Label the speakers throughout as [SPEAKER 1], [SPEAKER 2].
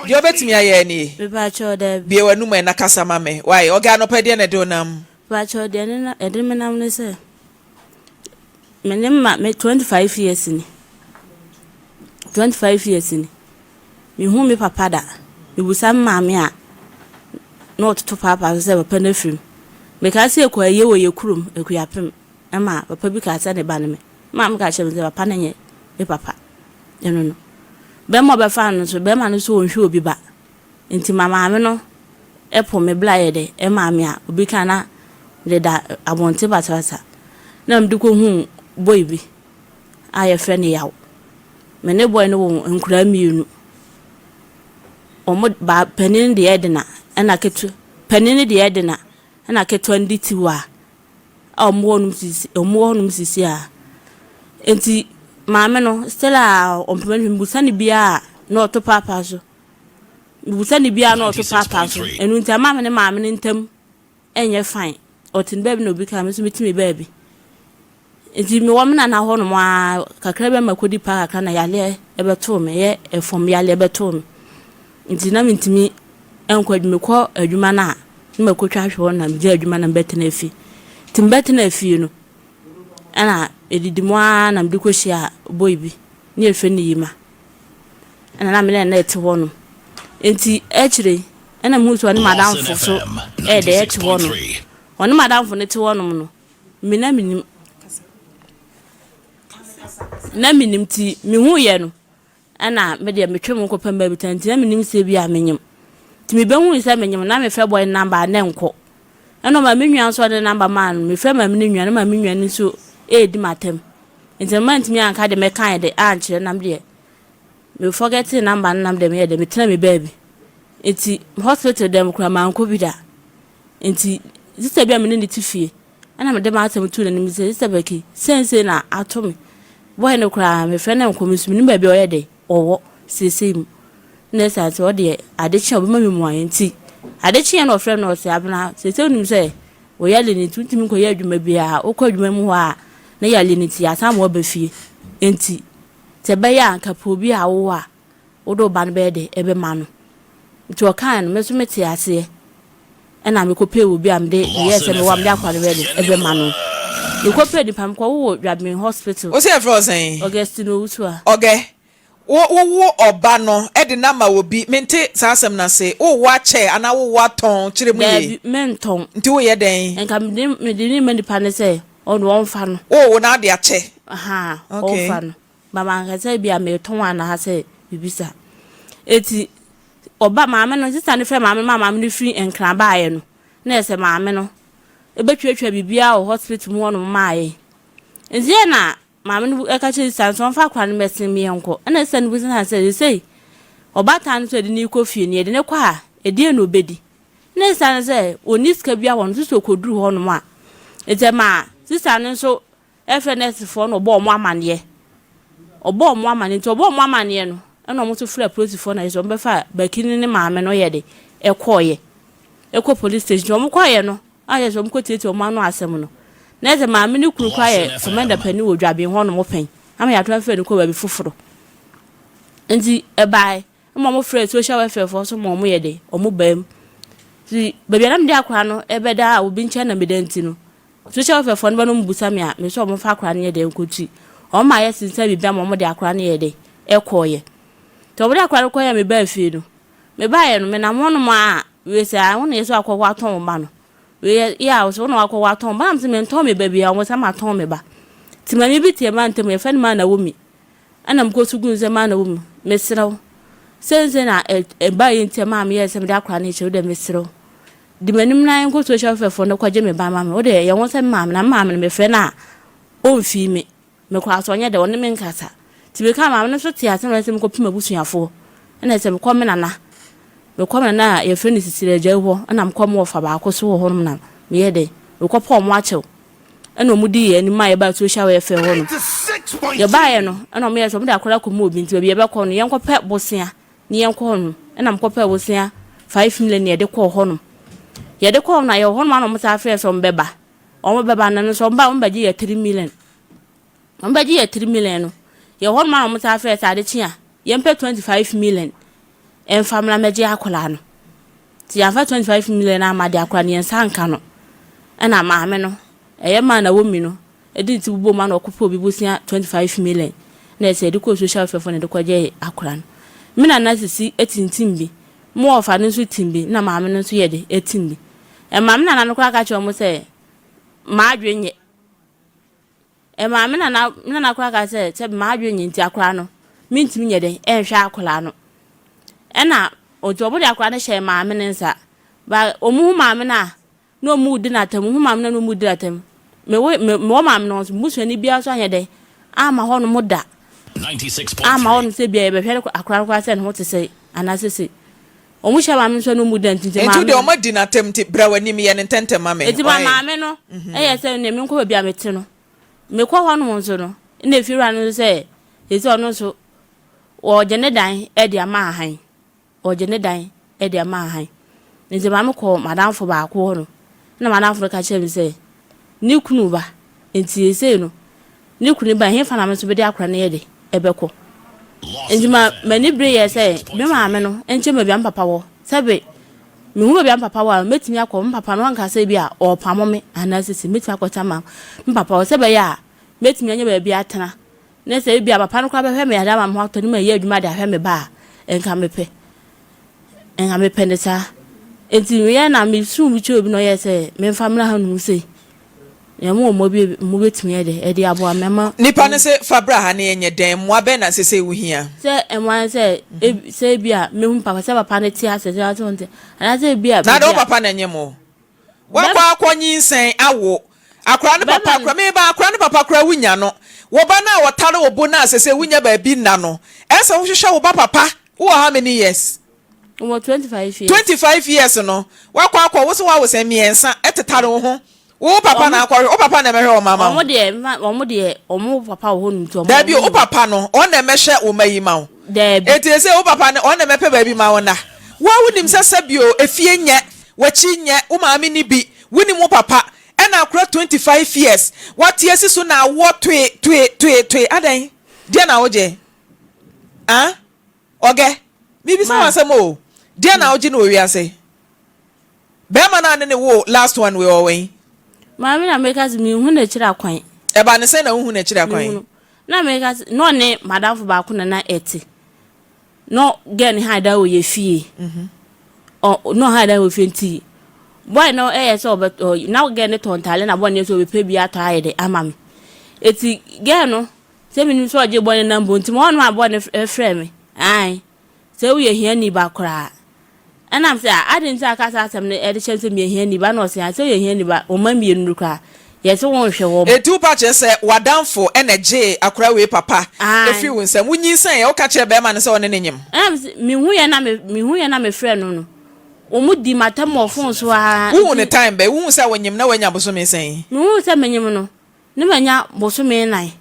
[SPEAKER 1] Deɛ wobɛtumi ayɛ nie.
[SPEAKER 2] Mepakyɛw, daabi.
[SPEAKER 1] Bue w'anum ɛ na kasa ma me. Wai, ɔgɛ anɔpa deɛ na ɛde wo nam?
[SPEAKER 2] Mepakyɛw, deɛ ne na ɛde me nam ne sɛ, me ne ma me 25 years ni. 25 years ni. Mehu me papa da. Mebusa me maame a, na ɔtoto paapaa so sɛ papa no afiri mu. Mekaa sɛ yɛkɔ ayie wɔ yɛ kurom, Akuapem, ɛma papa bi kaa sɛ ne ba ne me. Me maame ka kyerɛɛ me sɛ papa no nyɛ me papa. Ɛno no. Bɛrima a ɔbɛfaa no nso, bɛrima no nso ɔnhwɛ obi ba. Nti ma maame no po me bla yɛ dɛ, ɛmaa me a obi ka na mede da abɔnten basabasa. Na mede kɔhuu boy bi a yɛfrɛ no Yaw. Me ne boy no wɔ nkoraa mmienu. Wɔn ba panin no deɛ ɛdena, ɛna ketewa panin no deɛ ɛdena, ɛna ketewa no de tiwa. a wɔwɔ hɔnom sisi wɔwɔ hɔnom sisi a. Nti maame no still a ɔmpɛ m'anim mebisa no biara a na ɔto paapaa so. Mebisa no biara na ɔto paapaa so. Ɛno nti ama me ne maame no ntam ɛnyɛ fine. Ɔte ne baabi na obi ka me nso mete me baabi. Nti mewɔ me nana hɔnom ara kakra bi a makɔdi paa kakra na yareɛ bɛtoo me, ɛyɛ ɛfam yareɛ bɛtoo me. Nti na mentumi nkɔ adwuma, mekɔ adwuma no a na makɔtwa ahwɛ hɔ na megyae adwuma na mebɛtena fie. Nti mebɛtenaa fie no, ɛna ɛdidi mu ara na mede kɔhyiaa boy bi, ne yɛfrɛ no Yima. Ɛna na me ne no na ɛte hɔ nom. Nti akyire yi, ɛna mehu sɛ ɔne m'adamfo so ɛyɛ dɛ ɛte hɔ nom. Ɔne m'adamfo no te hɔ nom no, Me na menim. Na menim nti mehuiɛ no ɛna me deɛ metwe mo kɔpɛ baabi tena nti na menim sɛ bi a menyim. Nti mebɛhui sɛ menyim na mefrɛ boy no number a na ɛnkɔ. Ɛna ɔma me nua nso ɔde ne number maa no mefrɛ maame no nua na maame nua no nso ɛredi m'atɛm. Nti mantumi anka deɛ mɛkaeɛ de ankyerɛ na me deɛ me forgetee number no na me deɛ meyɛ dɛ metena me baabi. Nti hospital dɛm koraa mankɔ bi da. Enti sista bi a me ne no te fie na mede m'asɛm too n'anim sɛ, Sista Becky, seesei na ato me. Boy no koraa, mefrɛ no nkɔ, me nso mennim baabi a ɔyɛ dɛn, ɔwɔ seesei mu. Na ɛsiane sɛ ɔdeɛ ade kye a ɔbɛma me mmuaeɛ nti, ade kyeeɛ na ɔfrɛ me na ɔse, Abena, seesei wonim sɛ wo yare no nti wontumi nkɔyɛ adwuma biara, wokɔ adwuma mu hɔ a na yare no nti yɛasan ma woaba fie. Enti sɛ ɛbɛyɛ a anka pɛ obi a wowɔ a wode wo ba no bɛyɛ dɛ ɛbɛma no. Nti ɔkaeɛ no, me nso metee aseɛ. Ɛna mekɔpɛɛ obi a mede meyɛɛ sɛ mewɔ a mede akwadaa no bɛyɛ dɛ ɛbɛma no. Mekɔpɛɛ nipa, mekɔwoo wɔ Dwaben Hospital.
[SPEAKER 1] Wo se yɛfrɛ wo sɛn?
[SPEAKER 2] Augustine Owusu-a.
[SPEAKER 1] Ɔgɛ, wo wowo ɔba no de no ama obi, mente saa asɛm no ase, wowo akyɛ anaa wowo atɔn, kyerɛ mu yie.
[SPEAKER 2] Daabi, mentɔn.
[SPEAKER 1] Nti woyɛ dɛn?
[SPEAKER 2] Nka mede mede no rema nipa no sɛ ɔno ɔmfa no.
[SPEAKER 1] Wowo na wode akyɛ?
[SPEAKER 2] Ahaa,
[SPEAKER 1] Okay.
[SPEAKER 2] ɔmfa no. But manka sɛ ebia meretɔn anaasɛ biribi saa. Enti ɔba maame no, sista no frɛɛ maame no maa maame no firi Nkran baeɛ no, na ɛyɛ sɛ maame no bɛtwatwa biribiara wɔ hospital mu hɔnom maa yɛn. Nti yɛ na maame no ka kyerɛ sista no sɛ ɔmfa akwadaa no mmɛsen me yɛnkɔ. Ɛna sista no bisa no sɛ seesei ɔbaatan no sɛ yɛde no rekɔ fie no, yɛde no kɔ a, ɛdeɛn na ɔbɛdi? Na esiane sɛ ɔnni sika biara wɔ no so sɛ ɔkɔduru hɔnom a, nti ɛmaa sista no nso Ɛfrɛ nɛɛsefoɔ na ɔbɔ wɔn amaneɛ. Ɔbɔ wɔn amaneɛ nti ɔbɔ wɔn amaneɛ no ɛna wɔn nso frɛ apolisifoɔ na yɛ sɛ wɔn bɛfa Baki ne ne maame no yɛ de ɛkɔɔyɛ ɛkɔ police station nti wɔn kɔɔyɛ no a yɛ sɛ wɔn kɔ tietie wɔn ano asɛm no na yɛ sɛ maame ne kunu koraa yɛ kɔmɛnda panin wɔ Dwaben hɔ nom pɛn ama yɛ atransfer no kɔ baabi foforɔ nti ɛbae ma wɔn frɛ social welfare foɔ nso ma wɔn yɛ de wɔn baa mu nti baabi a na mede akora no ɛbɛda a obi nkyɛn na meda nti no Social welfare foɔ no ba na ɔmo busa me a, me sɛ ɔmo nfa akora no nyɛ dɛn nkɔtwi. Ɔmo ma yɛ sensan biribi ama ɔmo de akora no yɛɛ dɛn ɛkɔɔyɛ. Nti ɔmo de akora no kɔɔyɛ a me baa fie no, me baeɛ no me nam hɔ nom a wei sɛ a wo na yɛ sɛ wakɔ hɔ atɔn wo ba no. Wei yɛ yɛ a wo sɛ wo na wakɔ hɔ atɔn wo ba na me sɛ mentɔn me ba biara ɔmo sɛ matɔn me ba. Nti maame bi te ɛmaa ntam yɛfrɛ no maa Naomi ɛna me kɔ so gu no sɛ maa Naomi mesrɛ wo sɛnsɛn na ɛbaeɛ nti ɛmaa meyɛɛ sɛ mede akora no rekyɛ wo deɛ mesrɛ wo. Di m'anim na yɛnkɔ social welfare foɔ no kɔgye me ba ma me. Wo deɛ yɛ ho sɛ me maame na me maame no mefrɛ no a ɔmfii me. Mekɔ a so ɔnyɛ dɛ ɔne me nkasa. Nti mekaa maame no nso tee asɛm na sɛ mekɔpem abusuafoɔ. Ɛna sɛ mekɔ me nana mekɔ me nana a yɛfrɛ no Sisiri Agyae hɔ ɛna mekɔ me wɔfa baako so wɔ hɔnom na meyɛ dɛ mekɔpɔ ɔmo akyɛw. Ɛna ɔmo dii yɛn anim maa yɛbaa social welfare hɔ nom. Yɛbaeɛ no ɛna ɔmo yɛɛ sɛ ɔmo de akwadaa akɔma obi nti baabi yɛbɛkɔ no yɛnkɔpɛ bosea. ne yɛn kɔ hɔ nom ɛna mekɔ pɛɛ bosea 5 million ne yɛde kɔɔ hɔ nom yɛde kɔɔ hɔ na yɛwɔ hɔ nom ana wɔn san frɛ sɛ wɔn bɛba wɔn bɛba na no nso wɔn ba wɔn bɛgye yɛ 3 million wɔn bɛgye yɛ 3 million no yɛwɔ hɔ nom ana wɔn san frɛ sɛ ade kye a yɛn pɛ 25 million. mfa mmra mmɛgye akwadaa no. Nti yɛamfa 25 million no amma deɛ akwadaa no yɛn nsa anka no. Ɛna maame no, ɛyɛ maa Naomi no de ne ti bobɔɔ mu ana ɔkɔpɛ obi bosea 25 million na ɛsɛ yɛde kɔɔ social welfare foɔ na yɛde kɔgyee akwadaa no. Me nana sisi tintim bi, me wɔfa no nso tim bi na maame no nso yɛ de tim bi. Ɛmaa me nana no koraa ka kyerɛɛ wɔn sɛ m'adwene nyɛ. Ɛmaa me nana me nana koraa kaa sɛ sɛ m'adwene nyɛ nti akwadaa no mentumi nyɛ dɛn ɛnhwɛ akwadaa no. Ɛna nti wɔn de akwadaa no hyɛɛ maame no nsa. Ba wɔn hu maame no a na wɔn redi no atɛm, wɔn hu maame no a na wɔn redi no atɛm. Me wo me mewɔ maame no hɔ nso, me busuani biara nso anyɛ dɛn amma hɔnom da. Amma hɔnom sɛ ebia yɛbɛhwɛ akwadaa no koraa sɛ ne ho te sɛn anaasɛ sei. Wɔn hyia maame no nso na wɔn di nti
[SPEAKER 1] Nti
[SPEAKER 2] maame
[SPEAKER 1] wo deɛ wɔn adi no atɛm nti bra w'anim yɛ no ntɛntɛm ma me
[SPEAKER 2] Nti ma
[SPEAKER 1] wai.
[SPEAKER 2] maame no yɛ sɛ nea menkɔ baabi a mete no. Mekɔ hɔ nom nso no na efiewura no nso sɛ seesei ɔno nso wɔregye ne dan de ama ahan. Wɔregye ne dan de ama ahan. Nti maame kɔɔ m'adamfo baako hɔ nom na m'adamfo no ka kyerɛɛ me sɛ ne kunu ba nti seesei no Ne kunu ba, ɛhefa na me nso mede akora no yɛ de ɛbɛkɔ? Enti ma m'ani bere yɛɛ sɛ me maame no nkyɛn baabi a me papa wɔ. Sɛbe mehu baabi a me papa wɔ a, mɛtumi akɔ. Me papa no anka sɛ bi a ɔrepamo me anaasɛ sɛ mɛtumi akɔtena ma me papa hɔ sɛ ɛbɛyɛ a mɛtumi anya baabi atena. Na sɛ ebi a papa no koraa bɛhwɛ me ade ama me ho atɔ ne ma ɛyɛ adwuma de ahwɛ me ba a, nka mepɛ. Nka mepɛ no saa. Enti meyɛ na mesuu bi kyerɛ obi na ɔyɛɛ sɛ memfa mmra hanom sei. Na mo wɔ mmoa bi a mobɛtumi ayɛ dɛ de aboa me ama.
[SPEAKER 1] Nipa no se, Fa bra ha na yɛnyɛ dɛn? Mmoa bɛn na seesei wuhia?
[SPEAKER 2] Sɛ mmoa no sɛ, sɛ ebia mehu papa, sɛ papa no te ase, sɛ ɔte ɔnte, anaasɛ ebia
[SPEAKER 1] Na adɛn wo papa na ɛnyem wo? Woakɔ akɔnyinsɛn awo akwadaa no papa koraa, meba akwadaa no papa koraa wunya no. Wo ba no a ɔtare wo bo no a seesei wunya baabi nna no, ɛsɛ sɛ wohwehwɛ wo ba papa. Wowɔ how many years?
[SPEAKER 2] Mewɔ 25 years.
[SPEAKER 1] 25 years no, woakɔ akɔ, wo se woawo sɛn? Mmiɛnsa, ɛtetare wo ho. Wo papa na akɔhwɛ, wo papa na ɛmɛhwɛ wo mma ma wo.
[SPEAKER 2] Wɔn deɛ, mma, wɔn deɛ, wɔn papa wɔ hɔ nom nti wɔn.
[SPEAKER 1] Dabi, wo papa no, ɔno na ɛmɛhwɛ wo mma yi ma wo.
[SPEAKER 2] Dabi.
[SPEAKER 1] Enti ese wo papa no, ɔno na ɛmɛpɛ baabi ma wo nna. Wo a wonim sɛ sɛbi o, efie nyɛ, w'akyi nyɛ, wo maame nni bi, wonim wo papa, ɛna akora 25 years, wate asi so na awoɔ toe, toe, toe, toe, adɛn? Deɛ na wogye? Ah? Ɔgɛ, mebisa wo asɛm o, deɛ na wogye no wɔ wiase? Bɛɛma no a ne ne woo last one wei ɔwɔ wɛn?
[SPEAKER 2] Maame na meka se menhu n'akyiri akwan.
[SPEAKER 1] Ɛba ne sɛn na wonhu n'akyiri akwan?
[SPEAKER 2] Menhu no. Na meka se na ɔne madamfo baako na na ɛte. Na girl no han dan wɔ yɛ fie. Ɔ na ɔhan dan wɔ fie nti boy no ɛyɛ sɛ ɔbɛ na girl no tɔn ntaale na boy no yɛ sɛ ɔbɛpɛ bi atɔ ayɛ dɛ ama me. Eti girl no sɛ menim sɛ ɔgye boy no number nti ma ɔno a boy no frɛ me. Ae sɛ woyɛ hiani ba koraa. Ɛna mese, ah, adɛn nti na aka saa asɛm no de kyerɛ me sɛ meyɛ hiani ba? Ɛna ɔse, ah, sɛ woyɛ hiani ba, wo mma mmienu no koraa, yɛse wonhwɛ wɔn.
[SPEAKER 1] Enti wo pa kyerɛ sɛ w'adamfo na ɛgyee akwadaa wei papa
[SPEAKER 2] Ae.
[SPEAKER 1] firii wo nsam? Wonyinsɛneeɛ, woka kyerɛɛ barima no sɛ ɔne no nyem?
[SPEAKER 2] Ɛna mese, mehuiɛ na me, mehuiɛ na mefrɛɛ no no, wɔn dii m'atɛm wɔ fon so ara,
[SPEAKER 1] Wohuu no
[SPEAKER 2] nti.
[SPEAKER 1] time bɛn? Wohuu sɛ wonyem na woanya bosome sɛn?
[SPEAKER 2] Mehuu sɛ menyem no, na manya bosome nnan.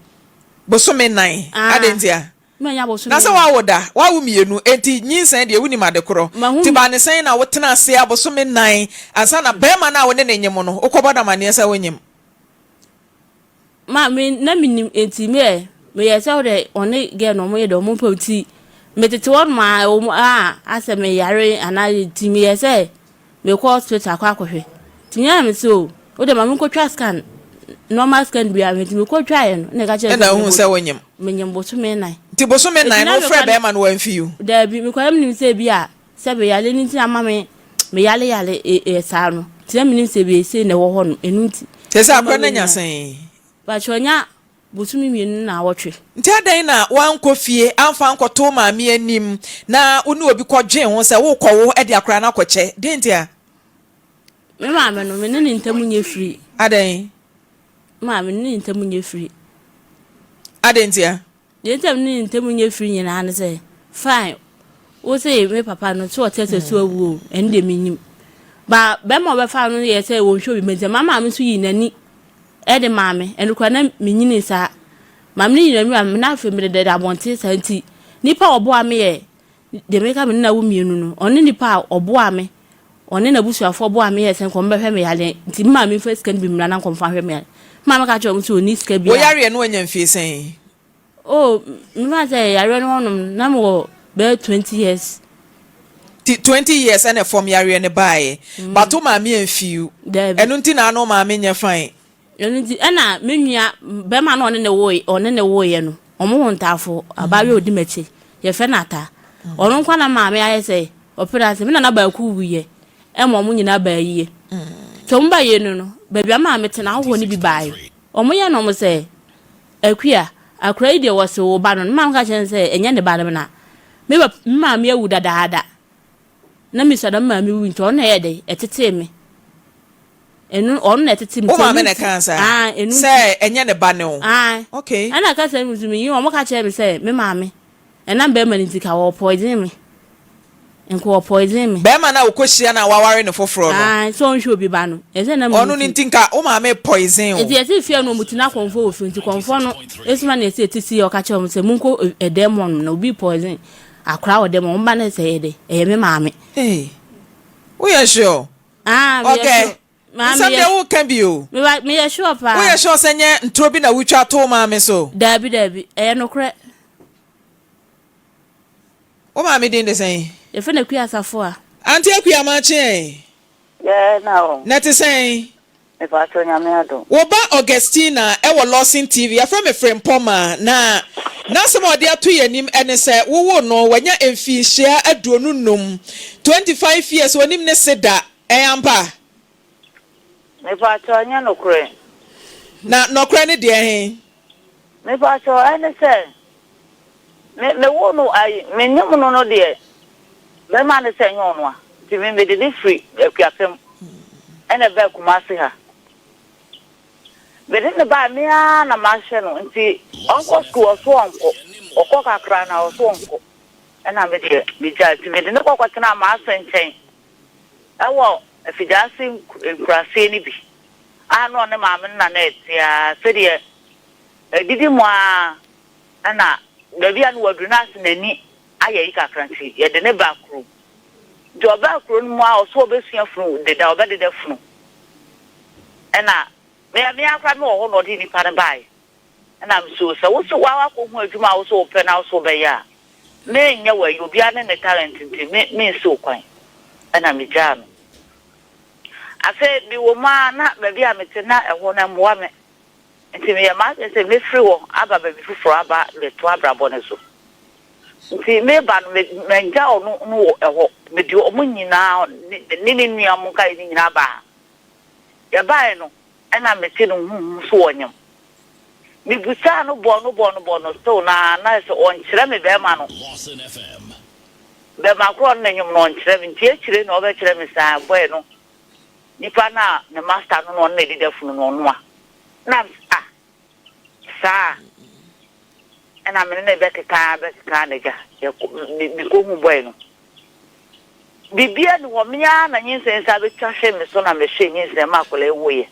[SPEAKER 1] Bosome nnan?
[SPEAKER 2] Ae.
[SPEAKER 1] Adɛn ntia?
[SPEAKER 2] Manya bosome
[SPEAKER 1] Na sɛ woawo da, woawo mmienu, enti nyinsɛn deɛ wonim ade korɔ.
[SPEAKER 2] Mahu
[SPEAKER 1] Nti baa ne sɛn na wotena ase abosome nnan ansa na barima no a wo ne no nyem no, wokɔbɔ no amaneɛ sɛ wonyem?
[SPEAKER 2] Ma me na menim enti me meyɛ sɛ wode ɔne girl no ɔmo yɛ dɛ ɔmo mpɛ nti metete hɔ nom a ɛwɔ mu a asɛ meyare anaa nti meyɛ sɛ Mekɔ hospital akɔ akɔhwɛ. Nti me ara mese o, wo deɛ ma menkɔtwa scan, normal scan biara nhwɛ. Nti mekɔtwaeɛ no, ɛna ɛka kyerɛɛ me
[SPEAKER 1] Ɛna
[SPEAKER 2] sɛ
[SPEAKER 1] wohuu sɛ wonyem?
[SPEAKER 2] Menyem bosome nnan.
[SPEAKER 1] Nti bosome
[SPEAKER 2] Nti
[SPEAKER 1] nnan
[SPEAKER 2] na
[SPEAKER 1] no wofrɛɛ
[SPEAKER 2] mekɔ
[SPEAKER 1] bɛrima no wamfi wo?
[SPEAKER 2] Daabi, mekɔ na menim sɛ ebi a sɛbe yareɛ no nti na ama me meyare yare e e saa no. Nti na menim sɛ ebi sei na ɛwɔ hɔ no, ɛno nti.
[SPEAKER 1] Kyerɛ sɛ
[SPEAKER 2] Na
[SPEAKER 1] akora no
[SPEAKER 2] ma
[SPEAKER 1] anya
[SPEAKER 2] wanya.
[SPEAKER 1] sɛn?
[SPEAKER 2] Pakyɛ ɔnya Bosome mmienu ne naawɔtwe.
[SPEAKER 1] Nti adɛn na woankɔ fie amfa ankɔto wo maame anim na wo ne obi kɔdwen ho sɛ worekɔwo de akwadaa no akɔkyɛ? Deɛn ntia?
[SPEAKER 2] Me maame no, me ne ne ntam nyɛ firi.
[SPEAKER 1] Adɛn?
[SPEAKER 2] Me maame, me ne ne ntam nyɛ firi.
[SPEAKER 1] Adɛn ntia?
[SPEAKER 2] Deɛ nti a me ne ne ntam nyɛ firi nyinaa ne sɛ, fine, wo se me papa no, sɛ ɔte ase so awu o, ɛno deɛ mennim. Ba bɛrima a ɔbɛfaa no no yɛ sɛ ɔnhwɛ obi mma nti, ma maame nso yii n'ani de maa me. Ɛno koraa na menyinii saa. Maame no yii n'ani maa me na afei mede deda abɔnten saa nti, nipa a ɔboaa me yɛ deɛ meka me ne no awo mmienu no, ɔne nipa a ɔboaa me, ɔne n'abusuafoɔ boaa me yɛɛ sɛ nka wɔbɛhwɛ me yareɛ nti me maame mfa sika no bi mmra na nka wɔmfa nhwɛ me yareɛ. Me maame ka kyerɛɛ wɔn sɛ ɔnni sika
[SPEAKER 1] Wo
[SPEAKER 2] biara.
[SPEAKER 1] yareɛ no wanya mfie sɛn?
[SPEAKER 2] Oh, mefa sɛ yareɛ no hɔnom no, na mewɔ bɛyɛ 20 years.
[SPEAKER 1] Nti 20 years ɛna ɛfam yareɛ no baeɛ. But wo maame amfiw.
[SPEAKER 2] Daabi.
[SPEAKER 1] Ɛno nti na ano wo maame nyɛ fine.
[SPEAKER 2] Ɛno nti ɛna me nua bɛrima no a ɔne ne woe ɔne ne woeɛ no, wɔn ho ntaafo, abaayewa a ɔdi m'akyi, yɛfrɛ no Ata. Ɔno nko ara na maame ayɛ sɛ ɔpere ase. Me nana baako wuiɛ ɛma wɔn nyinaa baa yie. Nti wɔn baa yie no no, baabi a maame te no ahɔhoɔ no bi baeɛ. Wɔyɛ no wɔn sɛ, Akua, akwadaa yi deɛ wɔse wo ba no. Me maame ka kyerɛɛ no sɛ ɛnyɛ ne ba no na me pap me maame awu dadaada. Na mesua na me maame wui nti ɔno na ɛyɛɛ dɛn ɛtetee me. Ɛno ɔno na ɛtete me.
[SPEAKER 1] Wo maame na ɛkaa saa?
[SPEAKER 2] Ae, ɛno nti.
[SPEAKER 1] Sɛ ɛnyɛ ne ba ne wo?
[SPEAKER 2] Ae.
[SPEAKER 1] Okay.
[SPEAKER 2] Ɛna ɛka sɛ nso menyi wɔn ka kyerɛ me sɛ me maame ɛnam bɛrima no nti ka wɔ poison me. Nka wɔ poison me.
[SPEAKER 1] Bɛrima no a wokɔhyia no a waware no foforɔ no?
[SPEAKER 2] Ae, sɛ ɔnhwɛ obi ba no. Ɛsɛ nam
[SPEAKER 1] Ɔno no nti nka wo maame poison wo.
[SPEAKER 2] Nti yɛte fie no wɔn ti na kɔnfoɔ wɔ fie nti kɔnfoɔ no esuma na yɛsi yɛte si ɔka kyerɛ wɔn sɛ monkɔ ɛdɛm hɔ nom na obi poison akora wɔ dɛm hɔ wɔn ba no sɛ ɛyɛ dɛ ɛyɛ me maame.
[SPEAKER 1] Hey, woyɛ sure?
[SPEAKER 2] Ah, meyɛ
[SPEAKER 1] Okay.
[SPEAKER 2] sure. Maa
[SPEAKER 1] Nsɛm
[SPEAKER 2] meyɛ
[SPEAKER 1] deɛ woka bi o.
[SPEAKER 2] Meba meyɛ sure paa.
[SPEAKER 1] Woyɛ sure sɛ nyɛ ntoro bi na wotwa to wo maame so?
[SPEAKER 2] Daabi daabi, ɛyɛ nokorɛ.
[SPEAKER 1] Wo maame din de sɛn?
[SPEAKER 2] Yɛfrɛ no Akua Asafoa.
[SPEAKER 1] Auntie Akua makye ɛ.
[SPEAKER 3] Yɛɛ na o.
[SPEAKER 1] Na ɛte sɛn?
[SPEAKER 3] Mepakyɛw Nyame adom.
[SPEAKER 1] Wo ba Augustina wɔ Lawson TV, yɛfrɛ me Frempɔma, na n'asɛm a ɔde ato yɛn anim ne sɛ wowoo no wanya mfinhyia 25, 25 years, onim ne se da, ɛyɛ ampa?
[SPEAKER 3] Mepakyɛw ɛnyɛ nokorɛ.
[SPEAKER 1] Na nɔkorɛ ne deɛ he?
[SPEAKER 3] Mepakyɛw ɛne sɛ, me me woo no ayi, me nyem no no deɛ, bɛrima no sɛ ɛnyɛ ɔno a, nti me mede no firi Akuapem ɛna ɛbaa Kumasi ha. Mede no bae, me ara na mahwɛ no, nti ɔnkɔ sukuu ɔso ɔnkɔ, ɔkɔ kakra na ɔso ɔnkɔ, ɛna me deɛ megyae, nti mede no kɔ kɔtenaa m'ase nkyɛn ɛwɔ Afigyaase nkuraseɛ no bi a na ɔne maame no na na ɛte ara, sɛdeɛ ɛdidi mu ara ɛna baabi a na waduru no ase n'ani ayɛ yi kakra nti yɛde no baa kurom. Nti ɔbaa kuro no mu a ɔso ɔbɛsua funu deda, ɔbɛdeda funu. Ɛna me me ara koraa mewɔ hɔ na ɔde nipa no baeɛ. Ɛna me so sɛ wo so wa wakɔhu adwuma a wo so wopɛ na wo so wobɛyɛ a, menyɛ wo ayi, obiara ne ne talent nti me mensi wo kwan. Ɛna megyaa no. Afei mewɔ mu ara na baabi a mete na ɛhɔ no ɛmmoa me. Nti meyɛɛ m'adwene sɛ mɛfiri hɔ aba baabi foforɔ aba abɛtoa abrabɔ no so. Nti mereba no, me, mangya ɔno no wɔ ɛhɔ. Mede wɔn nyinaa, ne, ne ne nua mo nkaeɛ no nyinaa baa ha. Yɛbaeɛ no, ɛna mete no huhu so ɔnyem. Mebusaa no bɔɔ no bɔɔ no bɔɔ no still no ara, na ayɛ sɛ ɔnkyerɛ me bɛrima no. Bɛrima korɔ no na nyem no ɔnkyerɛ me. Nti akyire na ɔbɛkyerɛ me saa boy no. Nipa no a ne master no na ɔno na ɛdeda funu no ɔnoa. Na mese ah saa ɛna me ne no bɛkeka bɛkeka na agya yɛkɔ me mekɔhu boy no. Biribiara ni hɔ me ara na nyinsɛn san bɛtwa hwe me so na mehwee nyinsɛn ma akwadaa yi woeɛ.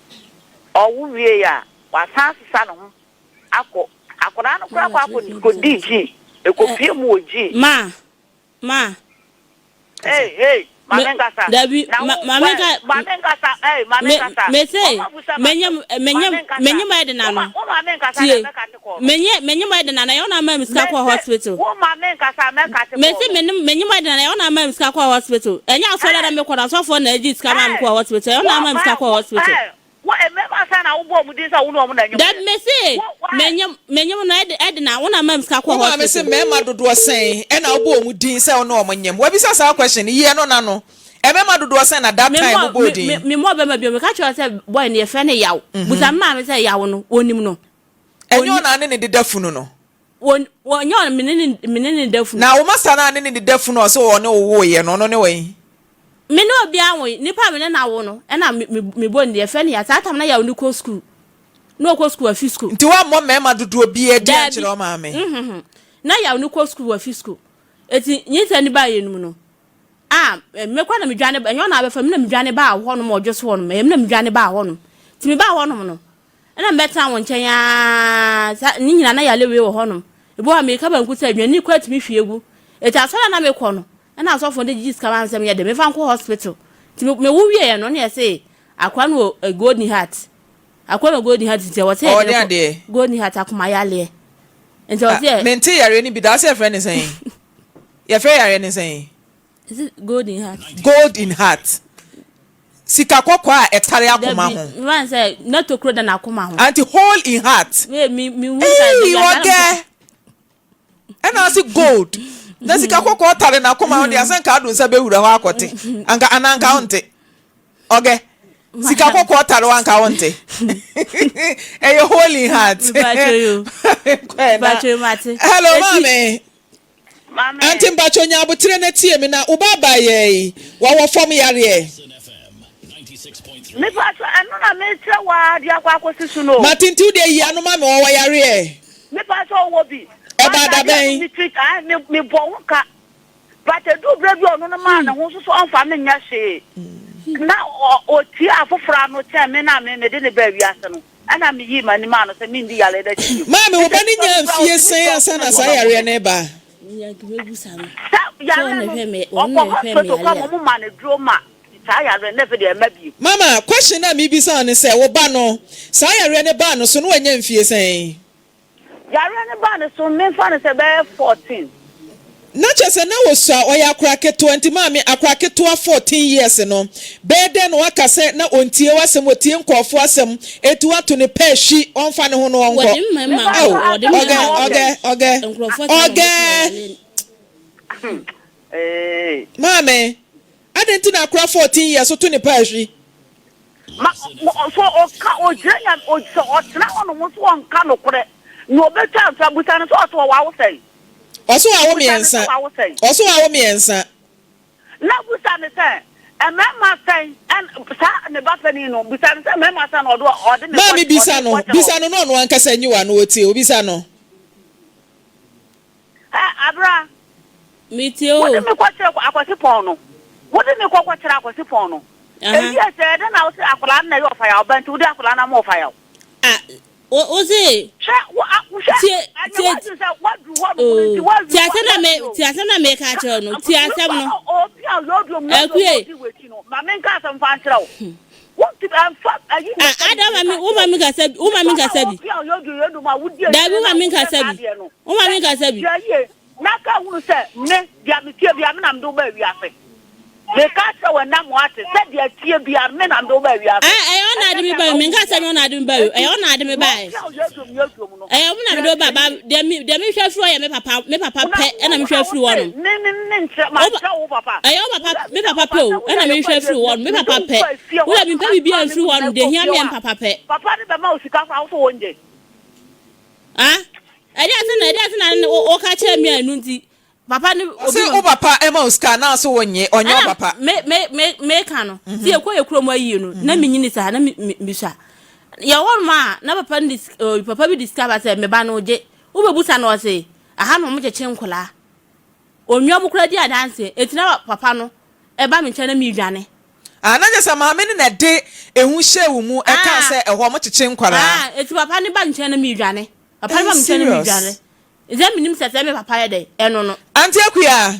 [SPEAKER 3] Ɔwo wieeɛ a wasan asesa ne ho akɔ akwadaa no koraa kɔ akɔ kɔdii gyii ɛkɔpie mu wɔ gyii.
[SPEAKER 2] Ma Ma.
[SPEAKER 3] Hey, hey, ma me nkasa.
[SPEAKER 2] Dabi,
[SPEAKER 3] Na
[SPEAKER 2] ma
[SPEAKER 3] wo,
[SPEAKER 2] ma me nka.
[SPEAKER 3] ma me nkasa, hey, ma me
[SPEAKER 2] Me
[SPEAKER 3] nkasa.
[SPEAKER 2] me se
[SPEAKER 3] Ɔmo abusa ma
[SPEAKER 2] menye
[SPEAKER 3] sɛm. Ma
[SPEAKER 2] menye
[SPEAKER 3] me nkasa.
[SPEAKER 2] menye mo ɛde na
[SPEAKER 3] Wo ma,
[SPEAKER 2] no.
[SPEAKER 3] wo ma me nkasa
[SPEAKER 2] Tie.
[SPEAKER 3] na mɛka te kɔɔ no.
[SPEAKER 2] Menye menye mo ɛde na no. Ɛyɛ wo na ama me sika
[SPEAKER 3] Me
[SPEAKER 2] kɔɔ
[SPEAKER 3] se,
[SPEAKER 2] hospital.
[SPEAKER 3] wo ma me nkasa mɛka te
[SPEAKER 2] Me
[SPEAKER 3] kɔɔ
[SPEAKER 2] se
[SPEAKER 3] no.
[SPEAKER 2] me ne menye mo ɛde na no. Ɛyɛ wo na ama me sika kɔɔ hospital. Ɛnyɛ asɔre a na
[SPEAKER 3] Hey,
[SPEAKER 2] mekɔ no asɔfoɔ na agye sika maa me
[SPEAKER 3] hey,
[SPEAKER 2] kɔɔ hospital. Ɛyɛ wo
[SPEAKER 3] wo,
[SPEAKER 2] na ama me sika
[SPEAKER 3] hey,
[SPEAKER 2] kɔɔ
[SPEAKER 3] wo,
[SPEAKER 2] hospital.
[SPEAKER 3] hey, Wo mmarima sɛn na wobɔ wɔn din sɛ wo ne wɔn na ɛnyem
[SPEAKER 2] Dabi
[SPEAKER 3] yɛ?
[SPEAKER 2] mese
[SPEAKER 3] Wo why?
[SPEAKER 2] menyem menyem no ɛde ɛde na wo na ama me sika
[SPEAKER 1] Wo
[SPEAKER 2] kɔɔ
[SPEAKER 1] maame se
[SPEAKER 2] hospital.
[SPEAKER 1] mmarima dodoɔ sɛn na wobɔ wɔn din sɛ wo ne wɔn nyem? Wabisa saa question no, yi ɛno na no. Mmarima dodoɔ sɛn na that
[SPEAKER 2] Me
[SPEAKER 1] time
[SPEAKER 2] mmɔ
[SPEAKER 1] wobɔɔ
[SPEAKER 2] me me
[SPEAKER 1] din?
[SPEAKER 2] me mmɔ bɛma bio meka kyerɛ wo sɛ boy no yɛfrɛ no Yaw. Busa me maame sɛ Yaw no onim no?
[SPEAKER 1] Ɛnyɛ
[SPEAKER 2] Oni
[SPEAKER 1] ɔno a ne ne deda funu no?
[SPEAKER 2] wɔn wɔnyɛ ɔno me ne ne me ne ne da funu.
[SPEAKER 1] Na wo masta no a ne ne deda funu a ɔse ɔne wo woeɛ no ɔno ne wɛn?
[SPEAKER 2] Me ne obiara nwoe, nipa a me ne no awo no ɛna me me mebɔ ne din yɛfrɛ no Yaw saa tam na Yaw no kɔ school na ɔkɔ school wafi school.
[SPEAKER 1] Nti woammɔ mmarima dodoɔ biara din
[SPEAKER 2] Daabi
[SPEAKER 1] ankyerɛ wo maame?
[SPEAKER 2] mm na Yaw no kɔ school wafi school eti nyinsɛn no baeɛ no mu no ah me koraa na medwane ɛnyɛ ɔno na abɛfa me na medwane baa hɔnom ɔdwo so hɔnom ɛyɛ me na medwane baa hɔnom nti mebaa hɔnom no Ɛna mebɛtena wo nkyɛn ara saa ne nyinaa na yare wei wɔ hɔnom. Ebi wɔ hɔ a meka banku sɛ aduane koraa tumi hwie gu. Eti asɔre a na mekɔ no, ɛna asɔfo no de gyegye sika ma me sɛ menyɛ dɛ memfa nkɔ hospital. Nti me mewo wieɛ no na yɛse akora no wɔ eh, golden heart. Akora no wɔ golden heart nti ɛwɔ sɛ
[SPEAKER 1] Ɔwɔ
[SPEAKER 2] yɛde no
[SPEAKER 1] deɛ
[SPEAKER 2] kɔ
[SPEAKER 1] adeɛ?
[SPEAKER 2] golden heart akoma yareɛ. Nti ɛwɔ
[SPEAKER 1] Ah,
[SPEAKER 2] sɛ yɛ
[SPEAKER 1] mente yareɛ no bi da, wo sɛ yɛfrɛ no sɛn? Yɛfrɛ yareɛ no sɛn?
[SPEAKER 2] Is it gold in heart?
[SPEAKER 1] Gold in heart. Sika kɔkɔɔ a ɛtare akoma ho.
[SPEAKER 2] Dabi, mfa sɛ na tokuro da n'akoma ho.
[SPEAKER 1] Anti hole in heart.
[SPEAKER 2] Me me me hu sa.
[SPEAKER 1] Ee, ɔgɛ. Ɛna ase gold. Na sika kɔkɔɔ tare n'akoma ho deɛ asɛ nka ado nsa bɛwura hɔ akɔte. Anka anaa nka wonte. Ɔgɛ. Sika kɔkɔɔ tare hɔ anka wonte. Ɛyɛ hole in heart. Hello, maame.
[SPEAKER 3] Maame.
[SPEAKER 1] Aunty mpakyɛw nya aboterɛ na tie me na wo ba abaayɛɛ yi wawɔ fam yareɛ.
[SPEAKER 3] Mepakyɛw ɛno na mekyerɛ wo ara de akɔ akɔsi so no o.
[SPEAKER 1] Mate nti wo deɛ yi ano ma me wɔwɔ yareɛ.
[SPEAKER 3] Mepakyɛw ɔwɔ bi.
[SPEAKER 1] Ɛbaa
[SPEAKER 3] But adeɛ no
[SPEAKER 1] dabɛn?
[SPEAKER 3] me treat ae me mebɔ ho ka but ɛduu berɛ bi a ɔno no maa ne ho so sɛ ɔmfa me nyɛ hwee na ɔ ɔtie afoforɔ ano kyɛn me na me mede no baa wiase no. Ɛnna miyii m'ani maa no sɛ minndi yareɛ no akyi bio.
[SPEAKER 1] Maame, wo ba
[SPEAKER 3] Mese
[SPEAKER 1] no
[SPEAKER 3] nipa
[SPEAKER 1] nyaa
[SPEAKER 3] bi koraa
[SPEAKER 1] mfie
[SPEAKER 3] ɔtumi
[SPEAKER 1] sɛn
[SPEAKER 3] dɔ
[SPEAKER 1] ansa na
[SPEAKER 3] na
[SPEAKER 1] saa
[SPEAKER 3] ɔbɛwo
[SPEAKER 1] yareɛ
[SPEAKER 3] me.
[SPEAKER 1] no reba?
[SPEAKER 3] Sɛ yareɛ no, ɔkɔ hospital koraa ma wɔma no aduro ma saa yareɛ no, na afei deɛ ɛmma bio.
[SPEAKER 1] Mama, question a mebisa wo ne sɛ, wo ba no, saa yareɛ no baa no so no wanya mfie sɛn?
[SPEAKER 3] Yareɛ no baa ne so memfa no sɛ bɛyɛ 14.
[SPEAKER 1] Na kyerɛ sɛ na ɔsua, ɔyɛ akora ketewa nti maame akora ketewa 14 years no bɛyɛ dɛn na waka sɛ na ɔntie w'asɛm, ɔtie nkurɔfoɔ asɛm enti woato no pɛ hwi ɔmfa ne ho no ɔnkɔ.
[SPEAKER 3] Mepa
[SPEAKER 1] Oh,
[SPEAKER 3] kyɛw asɛm
[SPEAKER 1] ɔgɛ,
[SPEAKER 3] na wɔka
[SPEAKER 1] ɔgɛ,
[SPEAKER 3] yi.
[SPEAKER 1] ɔgɛ, ɔgɛ.
[SPEAKER 3] Ee.
[SPEAKER 1] Maame, adɛn nti na akora 14 years woto ne pɛ hwi?
[SPEAKER 3] Ma so ɔka ogyina nyame o sɛ ɔtena hɔ nom so ɔnka nokorɛ na ɔbɛtwa nso abusa no sɛ ɔsɛ ɔwawo sɛn.
[SPEAKER 1] Ɔse wawo
[SPEAKER 3] Busa no sɛ
[SPEAKER 1] mmiɛnsa.
[SPEAKER 3] wawo sɛn.
[SPEAKER 1] Ɔse wawo mmiɛnsa.
[SPEAKER 3] Na busa no sɛ mmarima sɛn ɛn saa ne ba panin no busa no sɛ mmarima sɛn na ɔde ɔde ne kɔ
[SPEAKER 1] Maame bisa
[SPEAKER 3] ɔde ne
[SPEAKER 1] no,
[SPEAKER 3] kɔkyɛ
[SPEAKER 1] bisa
[SPEAKER 3] wɔn.
[SPEAKER 1] no na ɔno ankasa nyi w'ano ɔtie wo, bisa no.
[SPEAKER 3] Ɛ abra.
[SPEAKER 2] Metie o.
[SPEAKER 3] Wode me kɔkyerɛ Akwasi Pɔn no. Wode me kɔ kɔkyerɛ Akwasi Pɔn no. Ewie sɛ ɛdɛn na wose akwadaa no na ɛyɛ ɔfayaw ba nti wode akwadaa no ama ɔfayaw.
[SPEAKER 2] Ah, wo wo se.
[SPEAKER 3] Hwɛ wo a hwɛ.
[SPEAKER 2] Tie
[SPEAKER 3] Ɛnyɛ
[SPEAKER 2] tie.
[SPEAKER 3] w'adwene sɛ woaduru hɔ nom no nti
[SPEAKER 2] Oh,
[SPEAKER 3] woawie
[SPEAKER 2] tie asɛm na me
[SPEAKER 3] woawie o.
[SPEAKER 2] tie asɛm na meka akyerɛ wo no. Tie asɛm no.
[SPEAKER 3] Obi a yodwom yodwom
[SPEAKER 2] Akue.
[SPEAKER 3] odi w'akyi no, ma menka asɛm fa nkyerɛ wo. Wontumi ɛmfa ayi
[SPEAKER 2] Ah,
[SPEAKER 3] mmɛka
[SPEAKER 2] ada
[SPEAKER 3] biribi
[SPEAKER 2] ma me
[SPEAKER 3] nka
[SPEAKER 2] wo ma
[SPEAKER 3] nkyerɛ wo.
[SPEAKER 2] me nkasa bi wo ma me
[SPEAKER 3] Nipa no a
[SPEAKER 2] nkasa bi.
[SPEAKER 3] ɔpia yodwom yodwom a wodi
[SPEAKER 2] Dabi
[SPEAKER 3] akyire
[SPEAKER 2] wo
[SPEAKER 3] no
[SPEAKER 2] ma
[SPEAKER 3] a
[SPEAKER 2] me
[SPEAKER 3] woyɛ
[SPEAKER 2] nkasa
[SPEAKER 3] saa
[SPEAKER 2] bi.
[SPEAKER 3] adeɛ no,
[SPEAKER 2] Wo ma
[SPEAKER 3] hwɛ,
[SPEAKER 2] me nkasa bi.
[SPEAKER 3] hwɛ yie na ka hunu sɛ me, deɛ meteɛ biara, me na mede wo baa wiase. Meka akyerɛ wo ɛnnɛ ama woate sɛ deɛ ɛteɛ biara no, me na mede wo baa wiase.
[SPEAKER 2] Ah, ɛyɛ ɔna
[SPEAKER 3] Ɛnyɛ
[SPEAKER 2] ade me
[SPEAKER 3] sɛ
[SPEAKER 2] ba
[SPEAKER 3] anka
[SPEAKER 2] me nka
[SPEAKER 3] wonnim
[SPEAKER 2] sɛ
[SPEAKER 3] da.
[SPEAKER 2] me ɔna ade me ba o.
[SPEAKER 3] Enti
[SPEAKER 2] Ɛyɛ ɔna ade me
[SPEAKER 3] deɛ
[SPEAKER 2] ba.
[SPEAKER 3] ɔpia wo yodwom yodwom no,
[SPEAKER 2] Ɛyɛ ɔmo na
[SPEAKER 3] hwɛ
[SPEAKER 2] mede wo ba
[SPEAKER 3] hwɛ
[SPEAKER 2] ba
[SPEAKER 3] yie.
[SPEAKER 2] deɛ me deɛ mehwɛ firi hɔ yɛ me papa me papa
[SPEAKER 3] Wo na
[SPEAKER 2] pɛ ɛna
[SPEAKER 3] wo
[SPEAKER 2] mehwɛ
[SPEAKER 3] na
[SPEAKER 2] firi
[SPEAKER 3] wo
[SPEAKER 2] hɔ
[SPEAKER 3] se
[SPEAKER 2] nom.
[SPEAKER 3] me me me nkyerɛ
[SPEAKER 2] Wo ba
[SPEAKER 3] mankyerɛ wo papa.
[SPEAKER 2] ɛyɛ wo
[SPEAKER 3] Wo
[SPEAKER 2] papa
[SPEAKER 3] sɛ
[SPEAKER 2] me
[SPEAKER 3] sɛ
[SPEAKER 2] papa
[SPEAKER 3] ɔba
[SPEAKER 2] pɛ
[SPEAKER 3] sɛ
[SPEAKER 2] o
[SPEAKER 3] woyɛ
[SPEAKER 2] ɛna
[SPEAKER 3] yɛ
[SPEAKER 2] mehwɛ
[SPEAKER 3] kɔ
[SPEAKER 2] firi hɔ nom me
[SPEAKER 3] mede
[SPEAKER 2] papa
[SPEAKER 3] wo
[SPEAKER 2] pɛ.
[SPEAKER 3] kɔ efie
[SPEAKER 2] Wo
[SPEAKER 3] hɔ
[SPEAKER 2] deɛ mempɛ
[SPEAKER 3] asoma
[SPEAKER 2] biribiara
[SPEAKER 3] me
[SPEAKER 2] mfiri
[SPEAKER 3] mu
[SPEAKER 2] hɔ
[SPEAKER 3] na
[SPEAKER 2] nom deɛ
[SPEAKER 3] ɛkɔ
[SPEAKER 2] hia
[SPEAKER 3] fie
[SPEAKER 2] me
[SPEAKER 3] hɔ
[SPEAKER 2] yɛ me
[SPEAKER 3] a
[SPEAKER 2] papa pɛ.
[SPEAKER 3] papa no bɛma wo sika koraa wo so wongye.
[SPEAKER 2] Ah ɛdeɛ ase na ɛdeɛ ase na wo ka kyerɛ me a ɛno nti papa ne obi
[SPEAKER 1] Ɔse wo papa ɛma wo sika na so wo nye ɔnyɛ wo
[SPEAKER 2] ɛna
[SPEAKER 1] papa.
[SPEAKER 2] me me me me ka no ti yɛ kɔ yɛ kurom ayie no na me nyini saa na me me me sua yɛ hɔ nom a na papa no de sika papa bi de sika ba sɛ me ba no gye wo bɛ busa no ɔse aha na wɔn kyekye nkolaa onua mo kura di adanse eti na papa no ɛba me nkyɛn na me dwane.
[SPEAKER 1] Ah na kyerɛ sɛ maame no na ɛde ehu hyɛɛ wo mu ɛkaa sɛ ɛhɔ ɔmo kyekye nkwadaa.
[SPEAKER 2] Ah eti papa no ba nkyɛn na me dwane papa no ba
[SPEAKER 1] Ɛyɛ
[SPEAKER 2] me nkyɛn na me
[SPEAKER 1] serious.
[SPEAKER 2] dwane Sɛ menim sɛ sɛ me papa yɛ dɛn ɛno no.
[SPEAKER 1] Auntie Akua,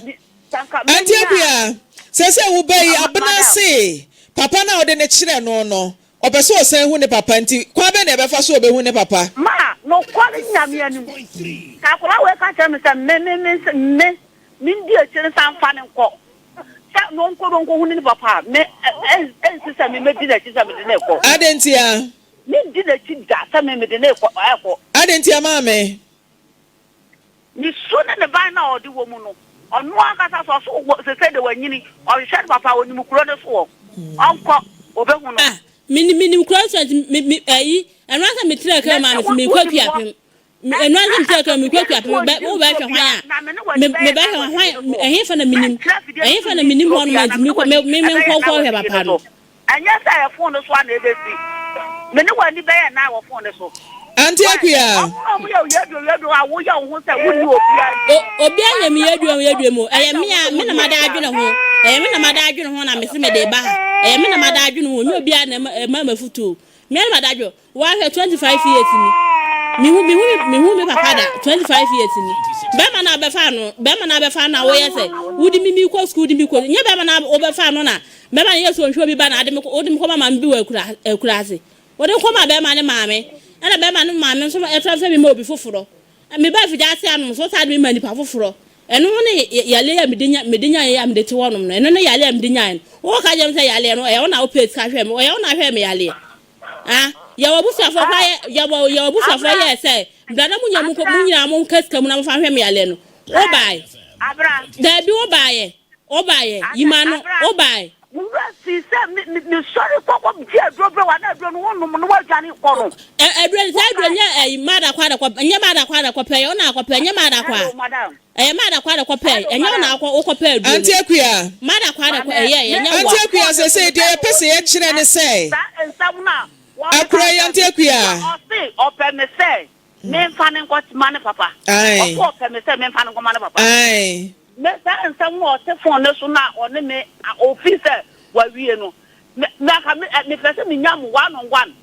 [SPEAKER 3] Sɛ nka
[SPEAKER 1] Auntie
[SPEAKER 3] menya
[SPEAKER 1] Akua, sɛsɛ wo ba yi
[SPEAKER 3] ma
[SPEAKER 1] Abena
[SPEAKER 3] madam.
[SPEAKER 1] se papa no a wode no kyerɛ no no ɔpɛ sɛ ɔsan hu ne papa nti kwan bɛn na ɛbɛfa so ɔbɛhu ne papa?
[SPEAKER 3] Ma, nokware Nyame anim, sɛ akwadaa wei ka kyerɛ me sɛ me me me me mendi akyire nsan mfa no nkɔ sɛ na ɔnkɔ na ɔnkɔhu ne papa a, me ɛ ɛnsi sɛ me mɛdi n'akyi sɛ mede no rekɔ.
[SPEAKER 1] Adɛn ntia?
[SPEAKER 3] Mendi n'akyi da sɛ me mede no rekɔ ɛrekɔ.
[SPEAKER 1] Adɛn ntia maame?
[SPEAKER 3] Ne su ne ne ban no a ɔde wɔ mu no, ɔno ankasa so, ɔso wɔ, sesei deɛ wanyini, ɔhwehwɛ ne papa, ɔnim kuro no so wɔ, ɔnkɔ, ɔbɛhu no.
[SPEAKER 2] Ah, menim, menim kuro no so nti, me, me, ayi, ɛno ara sɛ metenaa kaa mu a,
[SPEAKER 3] Mese
[SPEAKER 2] mese
[SPEAKER 3] wo,
[SPEAKER 2] merekɔ
[SPEAKER 3] wonim hɔ,
[SPEAKER 2] Akuapem. Me,
[SPEAKER 3] ɛ,
[SPEAKER 2] ɛno ara sɛ
[SPEAKER 3] ɛ,
[SPEAKER 2] metenaa kaa mu, merekɔ
[SPEAKER 3] afidie no so
[SPEAKER 2] Akuapem, bɛ,
[SPEAKER 3] ɔnni
[SPEAKER 2] wo bɛhwɛ
[SPEAKER 3] nkuro
[SPEAKER 2] hwan
[SPEAKER 3] biara,
[SPEAKER 2] a,
[SPEAKER 3] na me ne
[SPEAKER 2] me,
[SPEAKER 3] w'ani bɛyɛ
[SPEAKER 2] mebɛhwɛ
[SPEAKER 3] nan wɔ
[SPEAKER 2] hwan,
[SPEAKER 3] afidie no soɔ.
[SPEAKER 2] ɛhefa na menim,
[SPEAKER 3] Mɛntena afidie no so
[SPEAKER 2] ɛhefa na
[SPEAKER 3] nni
[SPEAKER 2] menim
[SPEAKER 3] nkuro
[SPEAKER 2] hɔnom a
[SPEAKER 3] biara, na
[SPEAKER 2] nti
[SPEAKER 3] me ne
[SPEAKER 2] mekɔ, me,
[SPEAKER 3] w'ani
[SPEAKER 2] me,
[SPEAKER 3] ɛbɛyɛ
[SPEAKER 2] menkɔ
[SPEAKER 3] nan wɔ
[SPEAKER 2] nkɔhwɛ
[SPEAKER 3] afidie
[SPEAKER 2] papa
[SPEAKER 3] no
[SPEAKER 2] no.
[SPEAKER 3] so. Ɛnyɛ sɛ ɛyɛ fon no so a na ebesi. Me ne w'ani bɛyɛ nnan wɔ fon no so.
[SPEAKER 1] Auntie
[SPEAKER 3] Why?
[SPEAKER 1] Akua,
[SPEAKER 3] Ɔmo na ɔmo yɛ oyeduo oyeduo a woyɛ wo ho sɛ wonni obiara nti
[SPEAKER 2] O,
[SPEAKER 3] no.
[SPEAKER 2] obiara nyɛ me
[SPEAKER 3] W'ankasa
[SPEAKER 2] yɛdua mu yɛdua mu. Ɛyɛ
[SPEAKER 3] ɛyɛ
[SPEAKER 2] me
[SPEAKER 3] wo
[SPEAKER 2] a,
[SPEAKER 3] sɛ
[SPEAKER 2] me na
[SPEAKER 3] wonni
[SPEAKER 2] mada
[SPEAKER 3] obiara.
[SPEAKER 2] adwene ho. Ɛyɛ me na mada adwene ho na mese mede ba ha. Ɛyɛ me na mada adwene ho. Nyɛ obiara na ɛma ɛma m'afutuo. Me ara na mada adwene. Woahwɛ 25 years ni. Mehu mehu mehu me papa da 25 years ni. Bɛrima na abɛfa no, bɛrima na abɛfa no a woyɛ sɛ wode me mi kɔ sukuu de me kɔ. Nyɛ bɛrima na wobɛfa no na bɛrima no yɛ sɛ ɔnhwɛ obi ba na ade me wode me kɔma maame bi wɔ akura akura ase. Wode kɔma bɛrima ne maame. Ɛna bɛrima ne maame nso ɛtransfer me ma obi foforɔ. Me ba afigya ase anom so saa de me ma nipa foforɔ. Ɛno ho ne yareɛ a mede nya mede nyaeɛ a mede te hɔnom no. Ɛno ne yareɛ a mede nyaeɛ no. Wokɔka kyerɛ me sɛ yareɛ no, ɛyɛ wo na wopɛɛ sika hwɛɛ me. Ɛyɛ wo na hwɛɛ me yareɛ. Ah, yɛwɔ abusuafoɔ koraa yɛ yɛwɔ yɛwɔ abusuafoɔ yɛɛ sɛ bra na mo nyinaa mo mo nyinaa mo nka sika mu na mofa nhwɛ me yareɛ no. Wobae. Daabi wobaeɛ. Wobaeɛ. Yima no wobae.
[SPEAKER 3] Wo werɛ fii sɛ me me mesɔre kɔ kɔ gye aduro brɛ wo a na aduro no wonom na woadwane kɔ no.
[SPEAKER 2] Ɛ aduro no saa aduro nyɛ ɛyi maada kwa na kɔ nyɛ maada kwa na kɔ pɛ yɛ wo na akɔ pɛ nyɛ maada kwa
[SPEAKER 3] Hello madam.
[SPEAKER 2] ɛyɛ maada kwa na kɔ pɛ
[SPEAKER 3] Hello
[SPEAKER 2] ɛnyɛ wo na
[SPEAKER 3] madam.
[SPEAKER 2] akɔ wokɔ pɛ aduro
[SPEAKER 1] Auntie
[SPEAKER 2] no
[SPEAKER 1] Akua.
[SPEAKER 2] maada kwa na kɔ
[SPEAKER 3] Maame
[SPEAKER 2] ɛyɛ
[SPEAKER 3] me
[SPEAKER 2] ɛnyɛ
[SPEAKER 3] me
[SPEAKER 2] wa.
[SPEAKER 1] Auntie Akua
[SPEAKER 3] phone no so
[SPEAKER 1] sesei
[SPEAKER 3] me
[SPEAKER 1] deɛ
[SPEAKER 3] sɛ
[SPEAKER 1] yɛpɛ sɛ yɛkyerɛ ne sɛ
[SPEAKER 3] saa nsɛm no a wɔkeka
[SPEAKER 1] akora yi
[SPEAKER 3] kyerɛ
[SPEAKER 1] Auntie
[SPEAKER 3] me
[SPEAKER 1] Akua.
[SPEAKER 3] sɛ ɔse ɔpɛ me sɛ memfa no nkɔ ma ne papa
[SPEAKER 1] Ae.
[SPEAKER 3] ɔse ɔpɛ me sɛ memfa no nkɔma ne papa.
[SPEAKER 1] Ae.
[SPEAKER 3] Me saa nsɛm no a ɔte phone no so no a ɔne me a ɔfii sɛ wawie no, me me anka me ɛ mepɛ sɛ menya mo one on one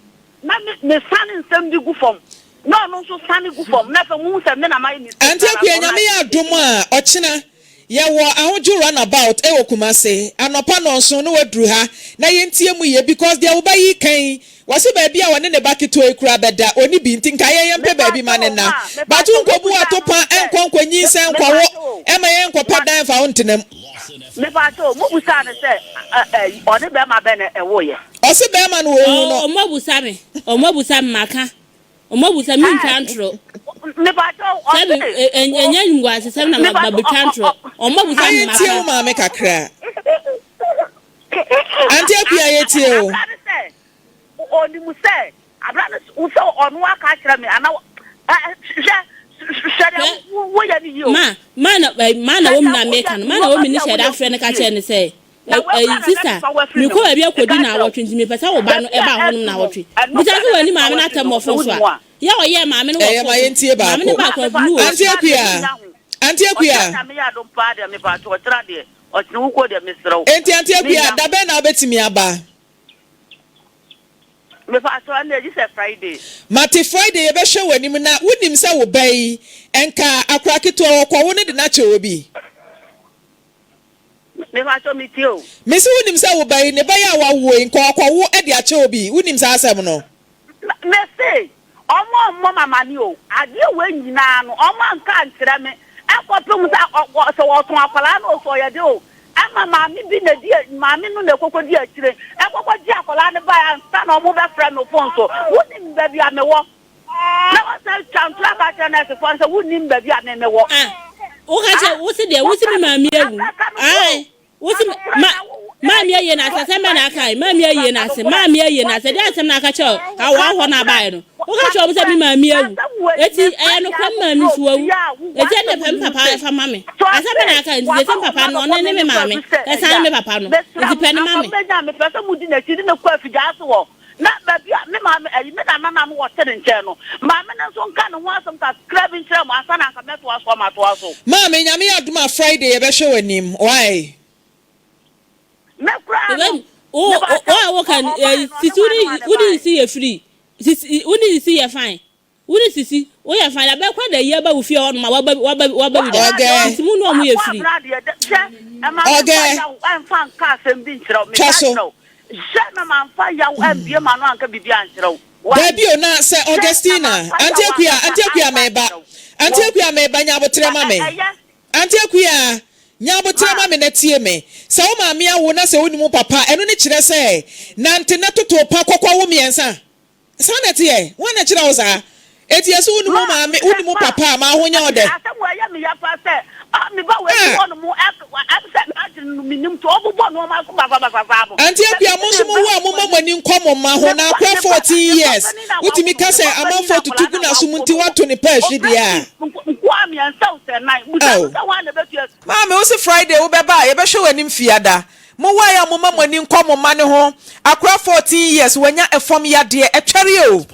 [SPEAKER 3] na me mesane nsɛm bi gu fam na ɔno nso sane gu fam na afei mohu sɛ me na mayɛ mistake
[SPEAKER 1] Auntie
[SPEAKER 3] anaasɛ
[SPEAKER 1] Akua
[SPEAKER 3] ɔno
[SPEAKER 1] Nyame
[SPEAKER 3] ayɛ
[SPEAKER 1] yɛ
[SPEAKER 3] mistake
[SPEAKER 1] adom
[SPEAKER 3] no.
[SPEAKER 1] a ɔkyena yɛwɔ Ahodwo run about ɛwɔ Kumase anɔpa nɔnson na waduru ha na yɛntie mu yie because deɛ wo ba yi reka yi Wɔse baabi a ɔne ne ba ketewa yi koraa bɛda, ɔnni bi, nti nka yɛn yɛmpɛ baabi ma no
[SPEAKER 3] Mepaakyɛw
[SPEAKER 1] nna.
[SPEAKER 3] ma,
[SPEAKER 1] But
[SPEAKER 3] mepaakyɛw
[SPEAKER 1] wonkɔbu
[SPEAKER 3] mobusaa
[SPEAKER 1] atopa
[SPEAKER 3] no sɛ,
[SPEAKER 1] nkɔ nkɔnyinsɛn nkɔwo
[SPEAKER 3] mepaakyɛw o,
[SPEAKER 1] ɛma yɛn nkɔpɛ
[SPEAKER 3] ma,
[SPEAKER 1] dan mfa wo ntena mu.
[SPEAKER 3] mepaakyɛw o, mobusaa no sɛ ɛ ɛ ɔne bɛrima bɛn na ɛwoeɛ?
[SPEAKER 1] Ɔse bɛrima no ɔnhu no.
[SPEAKER 2] Ɔmo abusa me, ɔmo abusa me maka, ɔmo abusa me mentwa ntorɔ.
[SPEAKER 3] Mepaakyɛw
[SPEAKER 2] Sɛbi
[SPEAKER 3] ɔse
[SPEAKER 2] ɛnyɛ animguasesɛm na
[SPEAKER 3] mepaakyɛw
[SPEAKER 2] mabɛtwa ntorɔ, ɔmo abusa
[SPEAKER 1] Ma
[SPEAKER 2] me
[SPEAKER 1] yɛntie wo
[SPEAKER 2] maka.
[SPEAKER 1] maame kakra. Auntie Akua yɛtie o.
[SPEAKER 3] Abra ne sɛ ɔnim sɛ abra ne sɛ ɔno aka akyerɛ me ana hwɛ hwɛ deɛ woyɛ no yie o.
[SPEAKER 2] Ma ma na ma na
[SPEAKER 3] Hwɛ
[SPEAKER 2] wɔn
[SPEAKER 3] deɛ
[SPEAKER 2] na
[SPEAKER 3] woyɛ
[SPEAKER 2] meka no ma na
[SPEAKER 3] nneɛma
[SPEAKER 2] wɔn
[SPEAKER 3] bi
[SPEAKER 2] ni
[SPEAKER 3] a
[SPEAKER 2] hyɛ da
[SPEAKER 3] woyɛ
[SPEAKER 2] afrɛ no ka
[SPEAKER 3] yie
[SPEAKER 2] kyerɛ no sɛ
[SPEAKER 3] na woakura na
[SPEAKER 2] sista
[SPEAKER 3] bɛpepa woafiri ne
[SPEAKER 2] mekɔ
[SPEAKER 3] ho
[SPEAKER 2] baabi
[SPEAKER 3] meka
[SPEAKER 2] akɔdi na
[SPEAKER 3] akyerɛ wo
[SPEAKER 2] awɔtwe nti mepɛ sɛ wo ba no
[SPEAKER 3] baabi a
[SPEAKER 2] ɛba hɔnom
[SPEAKER 3] ɛto
[SPEAKER 2] na
[SPEAKER 3] no
[SPEAKER 2] awɔtwe
[SPEAKER 3] ɛno
[SPEAKER 2] bisa
[SPEAKER 3] kura
[SPEAKER 2] sɛ
[SPEAKER 3] na
[SPEAKER 2] wani
[SPEAKER 3] bɛpepa
[SPEAKER 2] maame no
[SPEAKER 3] woafiri
[SPEAKER 2] atɛm
[SPEAKER 3] ne
[SPEAKER 2] wɔ
[SPEAKER 3] ho sɛ
[SPEAKER 2] fon so
[SPEAKER 3] wonim
[SPEAKER 2] a
[SPEAKER 3] a
[SPEAKER 2] yɛ ɔyɛ maame no wɔ
[SPEAKER 1] Ɛyɛ
[SPEAKER 2] fon
[SPEAKER 1] ma
[SPEAKER 2] so
[SPEAKER 1] yɛntie
[SPEAKER 2] maame no
[SPEAKER 1] baako.
[SPEAKER 2] ba
[SPEAKER 3] ma
[SPEAKER 2] akora
[SPEAKER 3] mepa
[SPEAKER 2] no wɔ
[SPEAKER 1] Auntie
[SPEAKER 3] ɔkyena deɛ
[SPEAKER 1] Akua,
[SPEAKER 3] menya ho
[SPEAKER 1] Auntie
[SPEAKER 3] ɔkyena
[SPEAKER 1] Akua.
[SPEAKER 3] Nyame yɛ adom paa deɛ mepa kyɛw ɔkyena deɛ Ɔkyena wo kɔ deɛ mesrɛ wo.
[SPEAKER 1] Enti Auntie Akua,
[SPEAKER 3] Menya
[SPEAKER 1] da
[SPEAKER 3] ho.
[SPEAKER 1] bɛn na wobɛtumi aba?
[SPEAKER 3] Mepakyɛw ɛnna gye sɛ Friday.
[SPEAKER 1] Mate Friday yɛbɛhwɛ w'anim na wonim sɛ wo ba yi nka akora ketewa ɔkɔwo no de no akyɛ obi?
[SPEAKER 3] Mepakyɛw metie o.
[SPEAKER 1] Mese wonim sɛ wo ba yi ne ba yi a wawoɔ yi nka ɔkɔwo de akyɛ obi? Wonim saa asɛm no?
[SPEAKER 3] Mese ɔmo ammɔ me amane o, adeɛ wei nyinaa no ɔmo anka ankyerɛ me ɛkɔpem sɛ sɛ wɔtɔn akwadaa no o sɛ ɔyɛ de o, ɛma maame bi na di maame no na ɛkɔkɔ di akyire ɛkɔkɔ gye akwadaa no bae ansa na ɔmo bɛfrɛ me fon so, wonim baabi a mewɔ? Na wasan twa ntorɔ aka akyerɛ nɛɛsefoɔ no sɛ wonnim baabi a me mewɔ.
[SPEAKER 2] Ah, woka kyerɛ
[SPEAKER 3] Ah,
[SPEAKER 2] wo se deɛ wo se
[SPEAKER 3] woka
[SPEAKER 2] me maame awu
[SPEAKER 3] abraka no korɔ o.
[SPEAKER 2] ae Wo se ma maame ayie no ase asɛm bɛn na aka yi maame ayie no ase maame ayie no ase ɛdeɛ asɛm na aka kyerɛ awoa hɔ no abaeɛ no woka kyerɛ wɔn sɛ me maame awu eti ɛyɛ nokorɛ me maame nso wawu eti ɛnna pɛ me papa ɛfa ma me asɛm bɛn na aka nti sɛ me papa no ɔne ne me maame ɛsan me papa no nti pɛ ne ma me.
[SPEAKER 3] Na baabi a me maame, ayi, me nana na wɔte ne nkyɛn no, maame no nso nka ne ho asɛm kakra bi nkyerɛ mo ansa na anka mɛtoa so a matoa so.
[SPEAKER 1] Maame, Nyame yɛ adom a Friday yɛbɛhwɛ w'anim, wai?
[SPEAKER 3] Me koraa no,
[SPEAKER 2] Wo
[SPEAKER 3] me ba
[SPEAKER 2] wo a
[SPEAKER 3] kyɛw,
[SPEAKER 2] woka
[SPEAKER 3] ɔ, ɔbaeɛ no, ɔne
[SPEAKER 2] sisi
[SPEAKER 3] hwan ne hwan na
[SPEAKER 2] wo ne
[SPEAKER 3] ɛbaeɛ?
[SPEAKER 2] sisi yɛ free sisi wo ne sisi yɛ fine. Wo ne sisi, wo yɛ fine, da bɛn koraa na ayi aba wo fie hɔ nom a waba waba waba bi da.
[SPEAKER 1] Ɔgɛ.
[SPEAKER 2] Sisi mu ne ɔmo yɛ firi.
[SPEAKER 1] Ɔgɛ. Twa so. Dabi o, na sɛ Augustina, Auntie Akua, Auntie Akua meba, Auntie Akua meba, nya aboterɛ ma me. Auntie Akua, nya aboterɛ ma me na tie me. Sɛ wo maame awo na sɛ wonim wo papa a, ɛno ne kyerɛ sɛ nante na toto pa kɔkɔ wo mmiɛnsa. Saa na ɛteɛ? Hwan na ɛkyerɛ wo saa? Enti yɛse wonim wo maame, wonim wo papa a, ma ho nyɛ wo dɛ.
[SPEAKER 3] Asɛm wei ɛyɛ me ya paa sɛ ah me ba wei te
[SPEAKER 1] Ah!
[SPEAKER 3] hɔ nom ɛm sɛ n'adwene no menim nti ɔbobɔ nnoɔma so basabasa saa no.
[SPEAKER 1] Auntie
[SPEAKER 3] Sɛ
[SPEAKER 1] Akua,
[SPEAKER 3] mese
[SPEAKER 1] mo nso
[SPEAKER 3] me ba
[SPEAKER 1] mo wo a momma mo ani nkɔ mo mma ho,
[SPEAKER 3] me
[SPEAKER 1] na
[SPEAKER 3] ba
[SPEAKER 1] akora
[SPEAKER 3] me ba
[SPEAKER 1] 14
[SPEAKER 3] me ba
[SPEAKER 1] years,
[SPEAKER 3] panin a wawo
[SPEAKER 1] wotumi
[SPEAKER 3] no
[SPEAKER 1] ka
[SPEAKER 3] me
[SPEAKER 1] sɛ
[SPEAKER 3] ba panin
[SPEAKER 1] amanfoɔ
[SPEAKER 3] akwadaa
[SPEAKER 1] tutu gu
[SPEAKER 3] no a
[SPEAKER 1] n'aso mu
[SPEAKER 3] wawo
[SPEAKER 1] nti
[SPEAKER 3] no no
[SPEAKER 1] woato ne pɛ ahwi deɛ
[SPEAKER 3] operation
[SPEAKER 1] a.
[SPEAKER 3] nkoa mmiɛnsa o sɛ nan busa no
[SPEAKER 1] Ao.
[SPEAKER 3] sɛ hwan na ɛbɛtua
[SPEAKER 1] Maame, wo se Friday wobɛba a, yɛbɛhwɛ w'anim Fiada. Mo wae a moma mo ani nkɔ mo mma no ho. Akora 14 years wanya ɛfam yadeɛ. Ɛtwɛre o.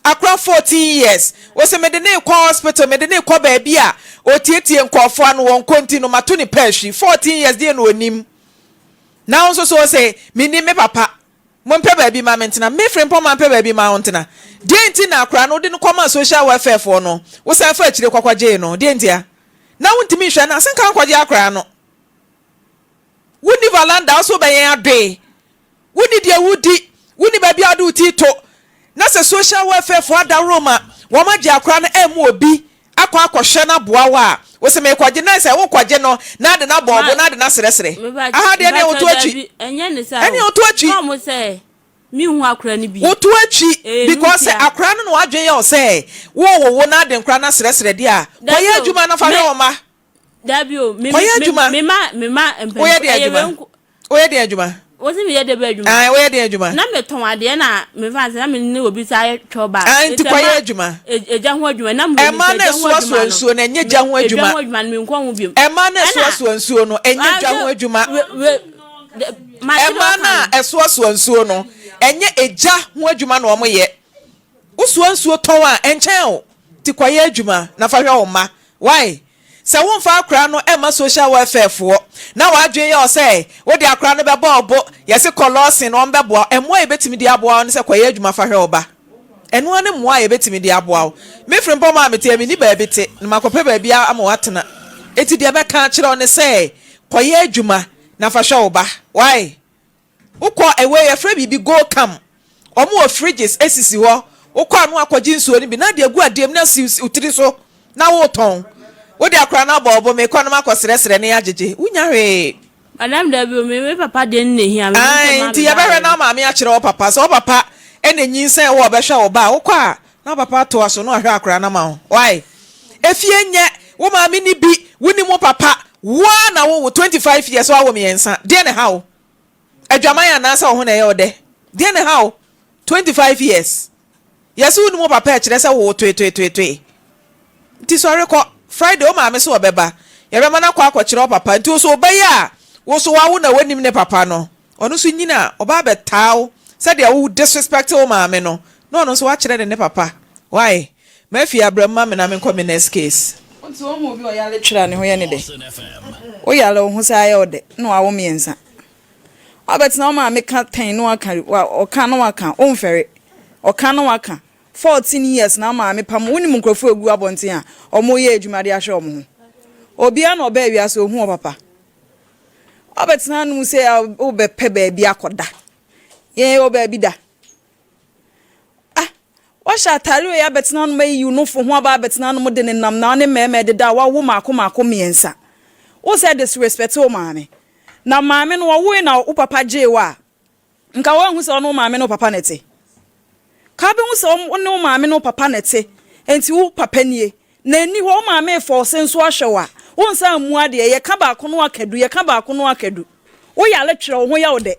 [SPEAKER 1] Akora 14 years. Ose mede no rekɔ hospital, mede no rekɔ baabi a ɔtietie nkurɔfoɔ ano wɔnkɔ nti no mato ne paahwi. 14 years deɛ na ɔnim. Na wo nso so ose mennim me papa. Mompɛ baabi ma mentena. Me Frimpong mampɛ baabi ma wo ntena. Deɛ nti na akora no wode no kɔmaa social welfare foɔ no wosan fa akyire kɔkɔgyee no deɛ ntia? Na wontumi nhwɛ no asenka nkɔgye akora no. Wonni valanda wo so wobɛyɛn adoe. Wonni deɛ wodi, wonni baabi a wode wo ti to. Na sɛ social welfare foɔ adaworo ma wɔn agye akora no ɛmmu obi akɔ akɔhwɛ no aboa wo a, Wo se merekɔgye na sɛ wokɔgye no na ade no abɔ wo bo na ade no asrɛsrɛ. Aha deɛ ɛneɛ woto atwi. Ɛneɛ woto atwi. Woto atwi because sɛ akora no na w'adwene yɛ wo sɛ worewowo na ade nkora no asrɛsrɛ deɛ a, kɔyɛ adwuma na fa hwɛ wo mma.
[SPEAKER 2] Dabi o, me
[SPEAKER 1] Kɔyɛ adwuma.
[SPEAKER 2] me ma me ma mpanyinfo.
[SPEAKER 1] Woyɛ deɛ adwuma? Woyɛ deɛ adwuma?
[SPEAKER 2] Wosi mi yɛ deɛ bɛ adwuma.
[SPEAKER 1] Ayi woyɛ deɛ adwuma?
[SPEAKER 2] Na mi tɔn adeɛ na mi fa sɛ na mi ne obi sa ayɛ twɛ ba.
[SPEAKER 1] Ayi nti kɔyɛ adwuma.
[SPEAKER 2] Egya ho adwuma na mi
[SPEAKER 1] Ɛma na ɛsoasoa nsuo no ɛnyɛ gya ho adwuma.
[SPEAKER 2] Egya ho adwuma no mi nkɔ ho biom.
[SPEAKER 1] Ɛma na ɛsoasoa nsuo no ɛnyɛ gya ho adwuma. Ɛma na ɛsoasoa nsuo no ɛnyɛ egya ho adwuma na wɔn yɛ. Wosoa nsuo tɔn a ɛnkyɛn o. Nti kɔyɛ adwuma na fa hwɛ wo mma. Why? Sɛ womfa akora no mma social welfare foɔ na w'adwene yɛ wo sɛ wode akora no bɛbɔ wo bo, yɛse kɔ Lawson na wɔbɛboa wo, mmoa a yɛbɛtumi de aboa wo ne sɛ kɔyɛ adwuma fa hwɛ wo ba. Ɛno ara ne mmoa a yɛbɛtumi de aboa wo. Me Frimpong a mete ha, menni baabi te, na makɔpɛ baabi ama woatena. Enti deɛ mɛka akyerɛ wo ne sɛ kɔyɛ adwuma na fa hwɛ wo ba. Why? Wokɔ ɛwei yɛfrɛ biribi Gocam wɔn wɔ fridges esisi hɔ wokɔ a na wakɔgye nsuo no bi na de agu adeɛ mu na asi wo tiri so na wotɔn wode akora no abɔ ɔbo mekɔ no makɔ srɛsrɛ ne agyegye wonya hwee.
[SPEAKER 2] Madam dabi o me me papa deɛ no na ehia me.
[SPEAKER 1] Ae nti yɛbɛhwɛ na maame akyerɛ wo papa sɛ wo papa na nyinsɛn wo a ɔbɛhwɛ wo ba a wokɔ a na wo papa atoa so na wahwɛ akora no ama wo why efie nyɛ wo maame ni bi wonim wo papa wo ara na wowo 25 years woawo mmiɛnsa deɛ na ɛha wo Adwaman anaasɛ wo ho na ɛyɛ wo dɛ? Deɛn na ɛha wo? 25 years yɛse wonim wo papa ɛkyerɛ sɛ wowɔ toetoetoetoe nti sɔre kɔ Friday wo maame se ɔbɛba yɛbɛma no akɔ akɔkyerɛ wo papa nti wo so wo ba yi a wo so wawo na wonim ne papa no ɔno nso nyini a ɔba abɛtaa wo sɛdeɛ wo disrespect wo maame no na ɔno nso wakyerɛ ne ne papa why Murphy abra mu ma me na menkɔ me next case.
[SPEAKER 4] Wonte wohu obi a ɔyare twere a ne ho yɛ ne dɛ? Wo yare wo ho saa yɛ wo dɛ na wawo miensa. Wabɛtena wo maame ka tɛn na waka ɔka na waka womfɛre ɔka na waka 14 years na wo maame pam wo wonim nkurɔfoɔ egu abɔnten a wɔn yɛ adwuma de ahwɛ wɔn ho obiara na ɔbaa wiase ohu ɔpapa wabɛtena hanom sɛ wobɛpɛ baabi akɔda yɛn wɔ baabi da Ah, wahyɛ atare wei abɛtena hanom ayiyi wo nofo ho aba abɛtena hanom de nenam na ne mmarima ɛdeda a wawo maako maako mmiɛnsa. Wo sɛ disrespect wo maame. Na maame no ɔwoe na wo papa gyee wo a, nka woanhu sɛ ɔne wo maame ne wo papa na ɛte. Ka wobɛhu sɛ wo ne wo maame ne wo papa na ɛte. Enti wo papa nie. Na ɛnni hɔ, wo maame refɔɔse nso ahwɛ wo a, wonsan mmu adeɛ. Yɛka baako no aka du, yɛka baako no aka du. Wo yare twerɛ wo ho yɛ wo dɛ.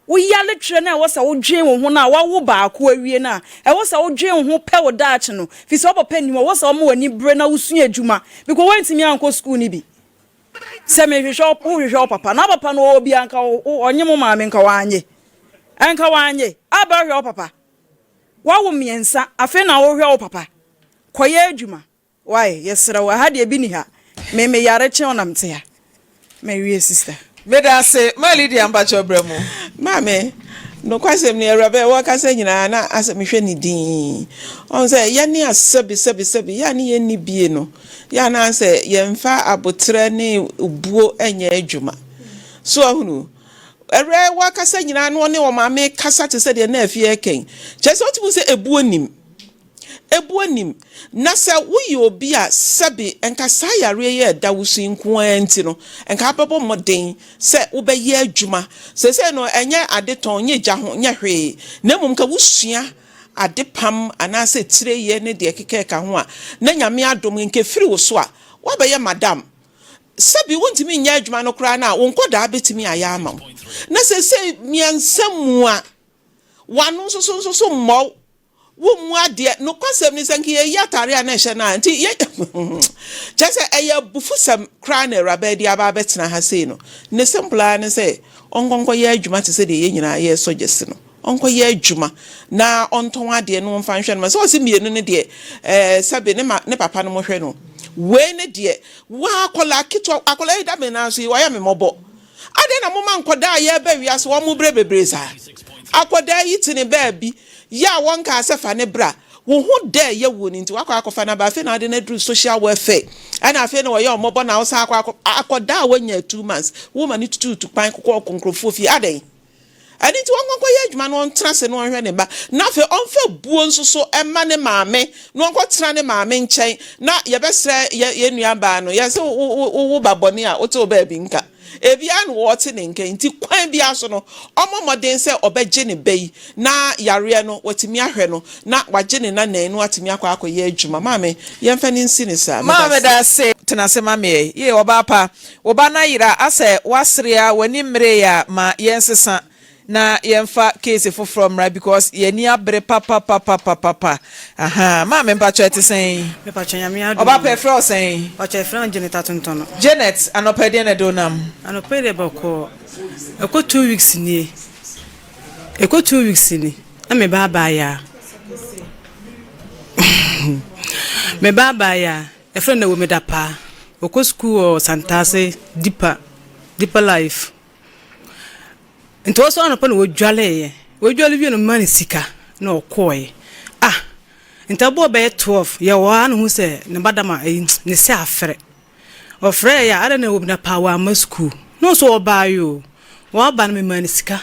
[SPEAKER 4] Wo yare twerɛ no a ɛwɔ sɛ wodwen wo ho no a woawo baako awie no a, ɛwɔ sɛ wodwen wo ho pɛ wo daakye no, firi sɛ wo papa nni hɔ, ɛwɔ sɛ woma w'ani bere na wosua adwuma because woantumi ankɔ sukuu no bi. Sɛ mehwehwɛ wo, wohwehwɛ wo papa na wo papa no ɔwɔ bi a nka ɔnye mo maame nka wannye, nka wannye, abɛ wohwɛ wo papa, woawo mmiɛnsa afei na wohwɛ wo papa, kɔyɛ adwuma. Wai yɛsrɛ wo ɛha deɛ bi ni ha me me yare kye ɔna mete ha mawie sister.
[SPEAKER 1] Medase ma Lydia mpakyɛw brɛ mu.
[SPEAKER 5] Maame, nokwasɛm ni, awuraba yi wɔkasa nyinaa na asɛ mehwɛ ne dinn. Ɔhu sɛ yɛne a sɛbi sɛbi sɛbi yɛ a ne yɛnni bie no, yɛ a na asɛ yɛmfa aboterɛ ne buo nyɛ adwuma. So ahunu? Awura yi wɔkasa nyinaa na ɔne ɔmaame kasa te sɛ deɛ na afie ɛkɛn. Kyerɛ sɛ wotumi hu sɛ ebuo nim. Ebu anim. Na sɛ woyɛ obi a sɛbe nka saa yareɛ yi a ɛda wo so yi nko ara nti no, nka wobɛbɔ mmɔden sɛ wobɛyɛ adwuma. Seesei no, ɛnyɛ adetɔn, nyɛ gya ho, nyɛ hwee, na mmom nka wosua adepam anaasɛ tireyɛ ne deɛ ɛkeka ɛka ho a, na Nyame adom, nka ɛfiri wo so a, woabɛyɛ madam. Sɛbe wontumi nyɛ adwuma no koraa no a, wo nkwadaa bɛtumi ayɛ ama wo. Na seesei mmiɛnsa mua, w'ano nso so nso so mmɔ wo. Wommu adeɛ. Nokwasɛm ni, sɛ nka yɛyi atare a na ɛhyɛ no a, nti yɛ kyerɛ sɛ ɛyɛ abufusɛm koraa na awuraba yi de aba abɛtena ha sei no. Ne simple ara ne sɛ ɔnkɔ nkɔyɛ adwuma te sɛ deɛ yɛn nyinaa yɛresɔ gyasi no. Ɔnkɔyɛ adwuma na ɔntɔn adeɛ na ɔmfa nhwɛ no ma. Sɛ ɔse mmienu no deɛ ɛɛ sɛbe ne ma ne papa no mohwɛ no. Wei ne deɛ, waa akwadaa ketewa, akwadaa yi da me nan so yi, wayɛ me mmɔbɔ. Adɛn na moma nkwadaa a yɛreba wiase wɔn brɛ bebree saa? Akwadaa yi te ne baabi yɛ a wɔnkaa sɛ fa no bra. Wo ho dɛ yɛ wo no nti woakɔ akɔfa no aba afei na wode no aduru social welfare ɛna afei na wɔyɛ wo mmɔbɔ na wosan akɔ akɔ akwadaa a wanya 2 months woma no tutuutu kwan kokɔ kɔ nkurɔfoɔ fie adɛn? Ɛno nti ɔnkɔ nkɔyɛ adwuma na ɔntena ase na ɔnhwɛ ne ba, na afei ɔmfa buo nso so mma ne maame na ɔnkɔtena ne maame nkyɛn. Na yɛbɛsrɛ yɛ yɛn nuabaa no, yɛse wo wo wo wo ba bɔne a, wote wo baabi nka. Ebiara na wɔte ne nka nti kwan biara so no, ɔmmɔ mmɔden sɛ ɔbɛgye ne ba yi na yareɛ no watumi ahwɛ no na wagye ne nanan na watumi akɔ akɔyɛ adwuma. Maame, yɛmfa no nsi no saa.
[SPEAKER 1] Maame
[SPEAKER 5] Medase.
[SPEAKER 1] dase. Tena ase ma me ɛ. Yie ɔbaa pa. Wo ba no ayera asɛ woasere a w'ani mmeree a ma yɛnsesa na yɛmfa case foforɔ mmra because yɛani abere papapapapapa ahaa maame mpakyɛ ɛte sɛn?
[SPEAKER 6] Mepakyɛ Nyame adom
[SPEAKER 1] Ɔbaa pa yɛfrɛ wo sɛn?
[SPEAKER 6] Mpakyɛ yɛfrɛ me Janet Atontɔno.
[SPEAKER 1] Janet anɔpa yi deɛn na ɛde wo nam?
[SPEAKER 6] Anɔpa yi deɛ bɔkɔɔ ɛkɔ 2 weeks nie ɛkɔ 2 weeks ni na me ba abaayaa me ba abaayaa yɛfrɛ no Naomi Dapaa ɔkɔ sukuu wɔ Santase Deeper Deeper Life. Nti ɔsɔre anɔpa na ɔdwaleeɛ. Ɔdwale wie no mmaa no sika na ɔkɔeɛ. Ah! Nti ɛbɔɔ bɛyɛ 12, yɛwɔ hɔ ara na ɔhu sɛ ne ba dama ayi ne se afrɛ. Ɔfrɛeɛ a, adɛn na Obina paa wamma sukuu? Na ɔse ɔbaeɛ o. Waba no memaa no sika.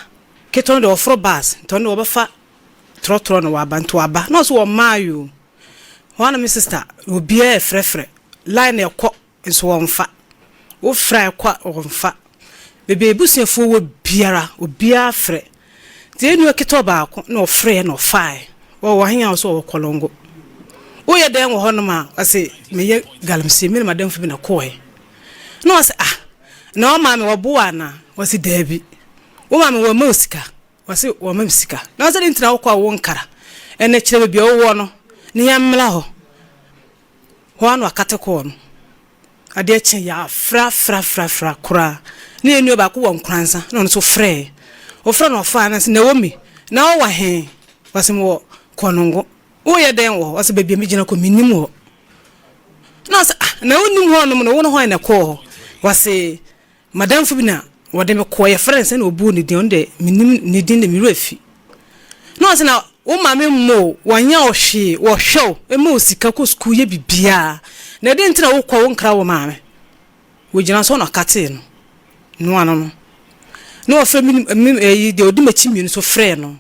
[SPEAKER 6] Ketewa no deɛ ɔforo bus nti ɔno deɛ ɔbɛfa trɔtrɔ na waba nti waba. Na ɔse ɔmmaeɛ o. Hɔ ara na me sister obiara refrɛfrɛ line ɛkɔ Nso wɔmfa. Wofrɛ a ɛkɔ a, wɔmfa. Baabi a y'abusuafoɔ wɔ biara, obiara frɛ. Nti yɛn nua ketewa baako na ɔfrɛɛ na ɔfaaɛ. Ɔwɔ he a? Ɔse ɔwɔ Kɔlɔngo. Woyɛ dɛn wɔ hɔnom a? Ɔse meyɛ galamsey, me ne m'adamfo bi na ɛkɔɔɛ. Na ɔse ah, na wo maame ɔbo wo anaa? Ɔse daabi. Wo maame wamma wo sika? Ɔse wamma me sika. Na ɔse dɛn nti na wokɔ a wonkara? Ɛnɛ kyerɛ baabi a wowɔ no na yɛmmra hɔ. Hɔ ara na wakate kɔɔ no. Adeɛ kye yɛafrafrafrafra koraa. Ne yɛn nua baako wɔ Nkoranza na ɔno nso frɛɛ. Ɔfrɛ na ɔfaa no sɛ Naomi, na wowɔ he? Ɔse mewɔ Kɔnongo. Woyɛ dɛn wɔ hɔ? Ɔse baabi a megyina kɔ mennim hɔ. Na ɔse ah, na wonnim hɔnom no wo ne hwan na ɛkɔɔ hɔ? Ɔse M'adamfo bi na wɔde me kɔɔ, yɛfrɛ no sɛnea wɔbɔɔ ne din, ɔno deɛ mennim ne din de, me werɛ afi. Na ɔse na wo maame mmɔ wo, wɔnyɛ wo hwee, wɔhwɛ wo, ma wo sika kɔ sukuu, yɛ biribiara, na ɛdɛn nti na wokɔ a wonkra wo maame? Wɔgyina so na ɔkatee no, no ano no. Na wɔfrɛ me, me, ɛyi, deɛ ɔdi m'akyi mmienu nso frɛɛ no.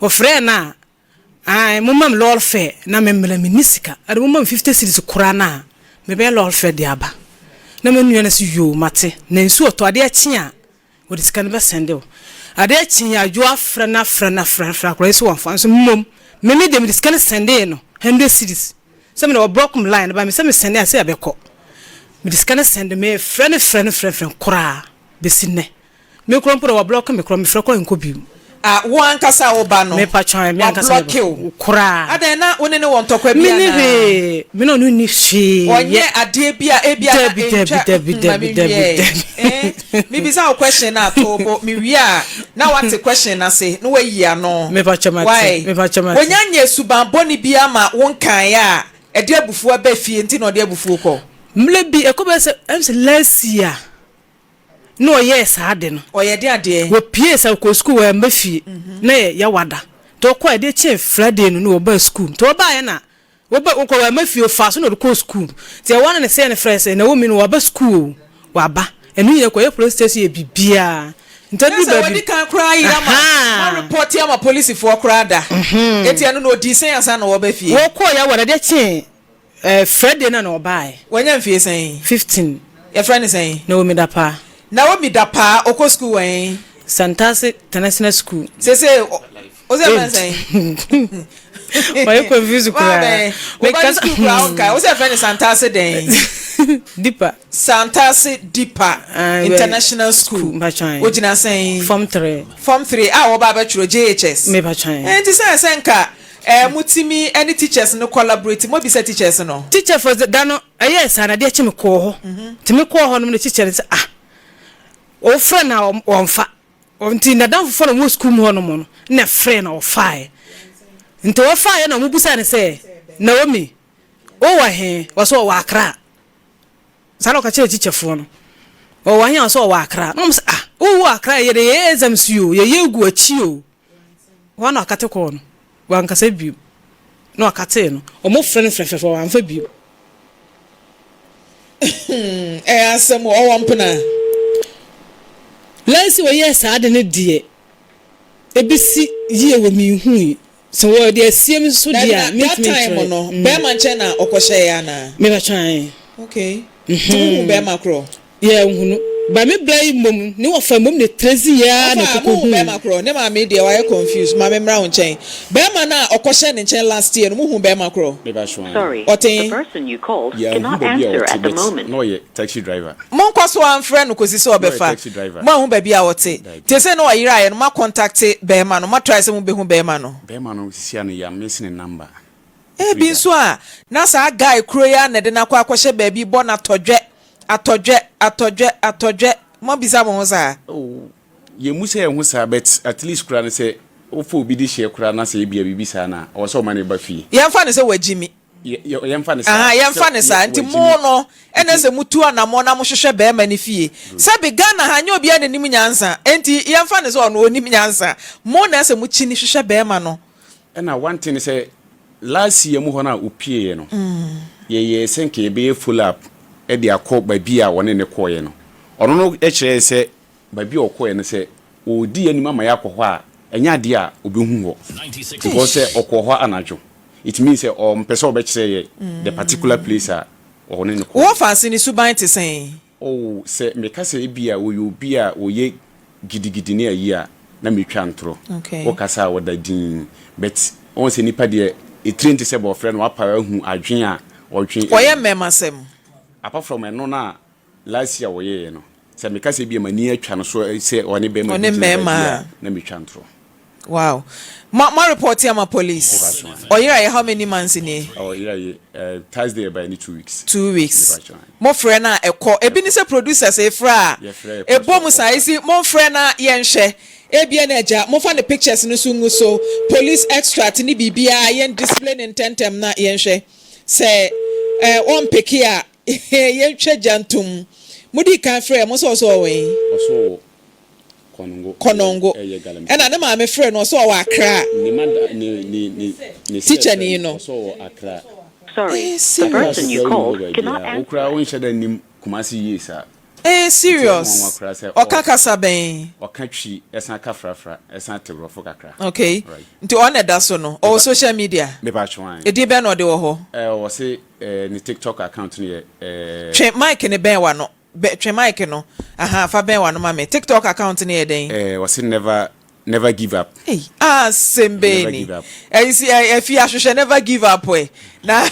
[SPEAKER 6] Wɔfrɛɛ no a, Ae momma me lɔre fare na me mmra menni sika ɛde momma me 50 cedis koraa no a mebɛyɛ lɔre fare de aba na me nua no se yoo mate na nsuo ɔtɔ adeɛ kye a wɔde sika no bɛ sɛnde wo adeɛ kye yɛ adwo afrɛ no afrɛ no afrɛ no afrɛ akora yi so wɔmfa nso mmom me me deɛ mede sika no sɛndee no 100 cedis sɛ mede ɔbrɔk me line no ba me sɛ me sɛnde a sɛ ɛbɛkɔ mede sika no sɛnde me frɛ no frɛ no frɛ frɛ koraa bɛsi nnɛ Me kora mpo na wa block me kora me frɛ kora nkɔ bio.
[SPEAKER 1] Ah wo ankasa wo ba no
[SPEAKER 6] Me pa kyɛw me
[SPEAKER 1] wa
[SPEAKER 6] ankasa me
[SPEAKER 1] blocke
[SPEAKER 6] ba
[SPEAKER 1] wo
[SPEAKER 6] koraa.
[SPEAKER 1] Adɛn na wo ne no wɔ ntɔkwa bi
[SPEAKER 6] Me ne
[SPEAKER 1] anaa?
[SPEAKER 6] hwee me ne ɔno nni hwee yɛ.
[SPEAKER 1] Ɔnyɛ adeɛ bi a ebia na
[SPEAKER 6] Dabi dabi
[SPEAKER 1] ɛntwa
[SPEAKER 6] dabi
[SPEAKER 1] hmm ma
[SPEAKER 6] dabi
[SPEAKER 1] me
[SPEAKER 6] dabi
[SPEAKER 1] nwie
[SPEAKER 6] dabi.
[SPEAKER 1] eh me bisa wo question no a to wo bo me wie a na wate question no ase na wayi ano
[SPEAKER 6] Me pa kyɛw mate
[SPEAKER 1] why
[SPEAKER 6] me pa kyɛw mate.
[SPEAKER 1] Ɔnya nyɛ suban bɔne bi ama wo nkaeɛ a ɛde abufuo aba fie nti na ɔde abufuo kɔ.
[SPEAKER 6] Mmerɛ bi ɛkɔ bɛyɛ sɛ ɛm sɛ last year. na ɔyɛɛ saa ade no.
[SPEAKER 1] Ɔyɛ deɛn adeɛ?
[SPEAKER 6] Wɔpiee sɛ ɔkɔɔ sukuu wamma fie na yɛ Yawada nti ɔkɔɔ adeɛ kyee Friday no na ɔbaa sukuu nti ɔbaeɛ na wɔba ɔkɔ wamma fie ɔfaa so na ɔde kɔɔ sukuu nti ɛhɔ na ne sɛɛ no frɛɛ sɛ Naomi no waba sukuu o waba ɛno nyina kɔyɛ police station yɛ biribiara nti aduru
[SPEAKER 1] Kyerɛ sɛ
[SPEAKER 6] baabi
[SPEAKER 1] wadi kan koraa ayera ma
[SPEAKER 6] ahaa
[SPEAKER 1] ma report ama polisifoɔ koraa da enti ɛno no ɔdii sɛn ansa na ɔreba fie?
[SPEAKER 6] Wɔkɔɔ Yawada adeɛ kyee Eh, Friday na na ɔbaeɛ.
[SPEAKER 1] Wanya mfie sɛn?
[SPEAKER 6] 15.
[SPEAKER 1] Yɛfrɛ no sɛn?
[SPEAKER 6] Naomi Dapaa.
[SPEAKER 1] Naomi Dapaa, ɔkɔ sukuu wɔ he?
[SPEAKER 6] Santase International School.
[SPEAKER 1] Seesei, wo sɛ yɛfrɛ no sɛn?
[SPEAKER 6] Mayɛ confuse koraa.
[SPEAKER 1] Maame, wo ba ne sukuu koraa wonkae. Wo sɛ yɛfrɛ no Santase dɛn?
[SPEAKER 6] Dipa.
[SPEAKER 1] Santase Dipa International School. Ogyina sɛn?
[SPEAKER 6] Form 3.
[SPEAKER 1] Form 3 a wɔba abɛtwerɛ JHS.
[SPEAKER 6] Mepatwan.
[SPEAKER 1] Nti sɛ sɛ nka Eh mo tumi ne teachers no collaborate mo bisa teachers no.
[SPEAKER 6] Teacher fo da no ɛyɛɛ saa no adeɛ kye me kɔɔ hɔ nti me kɔɔ hɔ nom na teacher no sɛ ah ɔfrɛ no a ɔnfa nti nadamfo fo na wɔwɔ school mu hɔ nom no na ɛfrɛ na ɔfaeɛ nti ɔfaeɛ na wɔn bisa no sɛ Naomi wowɔ he ɔsɛ ɔwɔ Accra saa na ɔka kyerɛ teacher foɔ no ɔwɔ he a ɔsɛ ɔwɔ Accra na wɔn sɛ ah wowɔ Accra yɛde yɛyɛ exams yi o yɛyɛ gu akyi o. Hɔ ara na ɔkate kɔɔ no, wankasa bio. Na ɔkatee no, wɔfrɛ no frɛfrɛfrɛ, wamfa bio.
[SPEAKER 1] Ɛyɛ asɛm o, ɔwɔ mpena.
[SPEAKER 6] Lansi ɔyɛɛ saa ade no deɛ. Ebesi yie wɔ menhui. Sɛ wɔde asie me nso
[SPEAKER 1] Dabi
[SPEAKER 6] deɛ
[SPEAKER 1] na
[SPEAKER 6] a,
[SPEAKER 1] that
[SPEAKER 6] mentumi
[SPEAKER 1] time
[SPEAKER 6] nkyerɛ.
[SPEAKER 1] no bɛɛma nkyɛn na ɔkɔhyɛeɛ anaa?
[SPEAKER 6] Mebatwa ae.
[SPEAKER 1] Okay. Nti wohu bɛɛma korɔ?
[SPEAKER 6] Yeah, nhunu. Ba me bra yi mmom, ne wɔfa mmom na ɛtrɛsi yɛ ara na
[SPEAKER 1] Ɔfa a,
[SPEAKER 6] ɔkɔkɔ
[SPEAKER 1] mohu
[SPEAKER 6] huu.
[SPEAKER 1] bɛɛma korɔ? Ne maame deɛ wayɛ confused. Ma me mmra wo nkyɛn. Bɛɛma no a ɔkɔhyɛɛ ne nkyɛn last year no, mohu bɛɛma korɔ?
[SPEAKER 7] Mebatwa ae.
[SPEAKER 8] Sorry,
[SPEAKER 1] Ɔte
[SPEAKER 8] the
[SPEAKER 1] he?
[SPEAKER 8] person you called
[SPEAKER 7] Yɛanhu
[SPEAKER 8] cannot
[SPEAKER 7] baabi a
[SPEAKER 8] answer
[SPEAKER 7] ɔte
[SPEAKER 8] at the
[SPEAKER 7] but
[SPEAKER 8] moment.
[SPEAKER 7] na ɔyɛ taxi driver.
[SPEAKER 1] Monkɔ so ara mfrɛ no kɔsi sɛ
[SPEAKER 7] Na ɔyɛ
[SPEAKER 1] ɔbɛfa.
[SPEAKER 7] taxi driver.
[SPEAKER 1] Moanhu baabi a ɔte.
[SPEAKER 7] Dabi.
[SPEAKER 1] Nti ɛsei na ɔyeraeɛ no, moacontacte bɛɛma no? Moatry sɛ mobɛhu bɛɛma no?
[SPEAKER 7] Bɛɛma no sisi ano yɛ miss ne number.
[SPEAKER 1] Ebi nso a, na saa guy koro yi ara na ɛde no akɔ akɔhyɛ baabi bɔ no atɔdwɛ, atɔdwɛ, atɔdwɛ, atɔdwɛ. Moabisa mo ho saa?
[SPEAKER 7] Oh, yɛmmu sɛ yɛn ho saa but at least koraa no sɛ wofa obi de hyeɛ koraa na sɛ ebia biribi saa no a, ɔwɔ sɛ ɔma no ba fie.
[SPEAKER 1] Yɛmfa no sɛ wagyimi.
[SPEAKER 7] Yɛ, yɛ, yɛmfa no saa.
[SPEAKER 1] Aha, yɛmfa
[SPEAKER 7] Sɛ
[SPEAKER 1] no saa.
[SPEAKER 7] yɛ,
[SPEAKER 1] Nti
[SPEAKER 7] wagyimi.
[SPEAKER 1] mo no, ɛna
[SPEAKER 7] Nti.
[SPEAKER 1] sɛ motu anammɔn na mohwehwɛ barima no fie. Sɛbe Ghana ha, nyɛ obiara na nim nyansa. Enti yɛmfa no sɛ ɔno ɔnim nyansa. Mo na ɛsɛ mokyini hwehwɛ barima no.
[SPEAKER 7] Ɛna one thing ne sɛ last year mu hɔ no a ɔpieeɛ no, yɛyɛɛ sɛ nka yɛbɛyɛ follow up de akɔ baabi a ɔne no kɔeɛ no. Ɔno no kyerɛɛ sɛ baabi a ɔkɔeɛ no sɛ ɔredi yɛn anim ama yɛakɔ hɔ a, ɛnyɛ adeɛ a ɔbɛhu hɔ because sɛ ɔkɔɔ hɔ anadwo, it means sɛ ɔmpɛ sɛ ɔbɛkyerɛ yɛn the particular place a ɔne no
[SPEAKER 1] Wo
[SPEAKER 7] kɔeɛ.
[SPEAKER 1] wɔfaase no suban te sɛn?
[SPEAKER 7] Oh, sɛ meka sɛ ebia ɔyɛ obi a ɔyɛ gidigidi ne ayi a, na metwa ntorɔ.
[SPEAKER 1] Okay.
[SPEAKER 7] Wokasa a ɔda dinn. But wohu sɛ nipa deɛ, etire nte sɛ bɔɔfrɛ no, wapa ahu adwene a ɔdwen.
[SPEAKER 1] Ɔyɛ mmɛɛmasɛm.
[SPEAKER 7] Apart from ɛno no a last year ɔyɛeɛ no, sɛ meka sɛ ebia m'ani atwa no so sɛ ɔne bɛrima bi
[SPEAKER 1] Ɔne
[SPEAKER 7] gyina
[SPEAKER 1] mmɛɛma
[SPEAKER 7] baabi
[SPEAKER 1] a.
[SPEAKER 7] a, na metwa ntorɔ.
[SPEAKER 1] Wow. Mo mo report ama police? Ɔyera yɛ how many months nie?
[SPEAKER 7] Ɔyera yɛ eh, Thursday ɛbaeɛ ne 2 weeks.
[SPEAKER 1] 2 weeks.
[SPEAKER 7] Mepa kyɛw.
[SPEAKER 1] Mo frɛ no a ɛkɔ. Ebi ne sɛ producers efrɛ a
[SPEAKER 7] Yɛfrɛ ɛkɔ
[SPEAKER 1] ɛbɔ
[SPEAKER 7] so
[SPEAKER 1] mu saa
[SPEAKER 7] ɔfa.
[SPEAKER 1] esi mo nfrɛ na yɛnhwɛ. Ebia na agya mofa ne pictures no so ngu so, police extract ne biribiara yɛn display no ntɛntɛm na yɛnhwɛ. Sɛ eh, ɔmpeke a yɛntwa gya ntom. Modii kan frɛɛ mo sɛ ɔsɛ ɔwɔ he?
[SPEAKER 7] Ɔsɛ ɔwɔ Kɔnongo.
[SPEAKER 1] Kɔnongo.
[SPEAKER 7] Ɛyɛ galamsey.
[SPEAKER 1] Ɛna ne maame frɛɛ no ɔsɛ ɔwɔ Accra.
[SPEAKER 7] Ne ma da ne ne ne ne
[SPEAKER 1] Teacher ni no.
[SPEAKER 7] Ɔsɛ ɔwɔ Accra.
[SPEAKER 8] Sorry,
[SPEAKER 1] Eh,
[SPEAKER 8] the
[SPEAKER 1] serious.
[SPEAKER 8] person you called cannot
[SPEAKER 7] Wo koraa wonhyɛ da nnim Kumasi yie saa.
[SPEAKER 1] Eh,
[SPEAKER 7] Nti ɛyɛ
[SPEAKER 1] serious.
[SPEAKER 7] nwanwa koraa sɛ
[SPEAKER 1] Ɔka kasa bɛn?
[SPEAKER 7] Ɔka Twi, ɛsan ka frafra, ɛsan te borɔfo kakra.
[SPEAKER 1] Okay.
[SPEAKER 7] Right.
[SPEAKER 1] Nti ɔno na ɛda so no. Ɔwɔ social media?
[SPEAKER 7] Mepa kyɛw ae.
[SPEAKER 1] Edin bɛn na ɔde wɔ hɔ?
[SPEAKER 7] Ɛɛ, ɔse ne TikTok account no yɛ ɛɛ.
[SPEAKER 1] Twe mic no bɛn w'ano. Bɛ, twe mic no. Ahaa, fa bɛn w'ano ma me. TikTok account no yɛ dɛn?
[SPEAKER 7] Ɛɛ, ɔse never never give up.
[SPEAKER 1] Ei, asɛm bɛn
[SPEAKER 7] Never
[SPEAKER 1] ni?
[SPEAKER 7] give up.
[SPEAKER 1] Ɛyi si ɛ ɛfi ahwehwɛ never give up ɛ. Na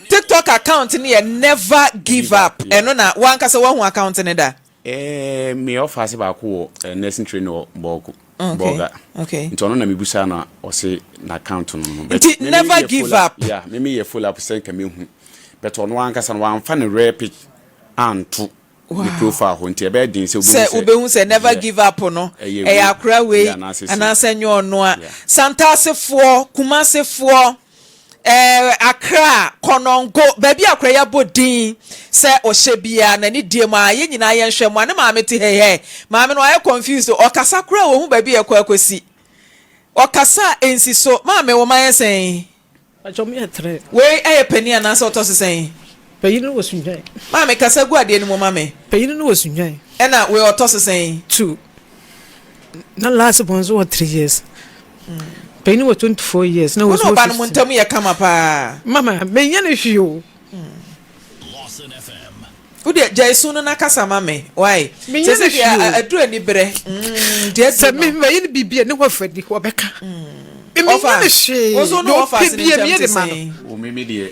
[SPEAKER 1] TikTok account no yɛ never give
[SPEAKER 7] Give
[SPEAKER 1] up.
[SPEAKER 7] up, yeah.
[SPEAKER 1] Ɛno na w'ankasa woahu account no da?
[SPEAKER 7] Ɛɛ, me ɔfaase baako wɔ eh, nursing training wɔ Bɔɔgo.
[SPEAKER 1] Okay,
[SPEAKER 7] Bɔɔga.
[SPEAKER 1] okay.
[SPEAKER 7] Nti ɔno na mebusaa no a ɔse n'account no no. But
[SPEAKER 1] Nti
[SPEAKER 7] me
[SPEAKER 1] never
[SPEAKER 7] meyɛ
[SPEAKER 1] give
[SPEAKER 7] follow
[SPEAKER 1] up.
[SPEAKER 7] Yeah, me meyɛ follow up sɛ nka mehu. But ɔno ankasa no wamfa ne rare pic anto ne profile hɔ nti ɛbɛyɛ den sɛ
[SPEAKER 1] Sɛ
[SPEAKER 7] wobɛhu sɛ
[SPEAKER 1] wobɛhu sɛ never
[SPEAKER 7] yeah,
[SPEAKER 1] give up no
[SPEAKER 7] ɛyɛ
[SPEAKER 1] ɛyɛ
[SPEAKER 7] wei,
[SPEAKER 1] akora wei
[SPEAKER 7] yeah, anaasɛ sei.
[SPEAKER 1] anaasɛ nyɛ ɔno a.
[SPEAKER 7] Yeah.
[SPEAKER 1] Santaasefoɔ, Kumasefoɔ, eh, Accra, Kɔnɔngo, baabi a akora yi abɔ din sɛ ɔhyɛ biara n'ani die mu a yɛn nyinaa yɛnhwɛ mo a ne maame te hɛhɛ. Maame no wayɛ confused, ɔkasa koraa ɔhu baabi a ɛkɔ akɔsi. Ɔkasa a ɛnsi so. Maame wo ma yɛ sɛn?
[SPEAKER 6] Pakyɛ ɔmo yɛ trɛ.
[SPEAKER 1] Wei yɛ panin anaasɛ ɔtɔ so sɛn?
[SPEAKER 6] Panyin no wɔ Sunyani.
[SPEAKER 1] Maame kasa gu adeɛ no mu ma me.
[SPEAKER 6] Panyin no wɔ Sunyani.
[SPEAKER 1] Ɛna wei ɔtɔ so sɛn?
[SPEAKER 6] Two. Na last born nso wɔ 3 years. Panyin no wɔ 24 years na
[SPEAKER 1] Wo
[SPEAKER 6] wɔ
[SPEAKER 1] ne
[SPEAKER 6] nso wɔ
[SPEAKER 1] ɔba no mo
[SPEAKER 6] 15.
[SPEAKER 1] ntam yɛ kama paa.
[SPEAKER 6] Mama, menyɛ no hwee o.
[SPEAKER 1] Wo deɛ gyae su no na kasa ma me. Why?
[SPEAKER 6] Menyɛ
[SPEAKER 1] Sɛ
[SPEAKER 6] no
[SPEAKER 1] sɛ deɛ
[SPEAKER 6] hwee o.
[SPEAKER 1] aduru ani berɛ. Deɛ
[SPEAKER 6] Sɛ
[SPEAKER 1] aduru
[SPEAKER 6] me
[SPEAKER 1] no.
[SPEAKER 6] mɛyɛ no biribi a ne ho afa di wɔbɛka. Menyɛ
[SPEAKER 1] Ɔfa,
[SPEAKER 6] no hwee.
[SPEAKER 1] wo nso wo ne
[SPEAKER 6] Deɛ
[SPEAKER 1] wɔfa
[SPEAKER 6] ɔpɛ
[SPEAKER 1] ase ne
[SPEAKER 6] bia
[SPEAKER 1] ntam
[SPEAKER 6] meyɛ
[SPEAKER 1] te
[SPEAKER 6] de ma no.
[SPEAKER 1] sɛn?
[SPEAKER 7] Wo me me deɛ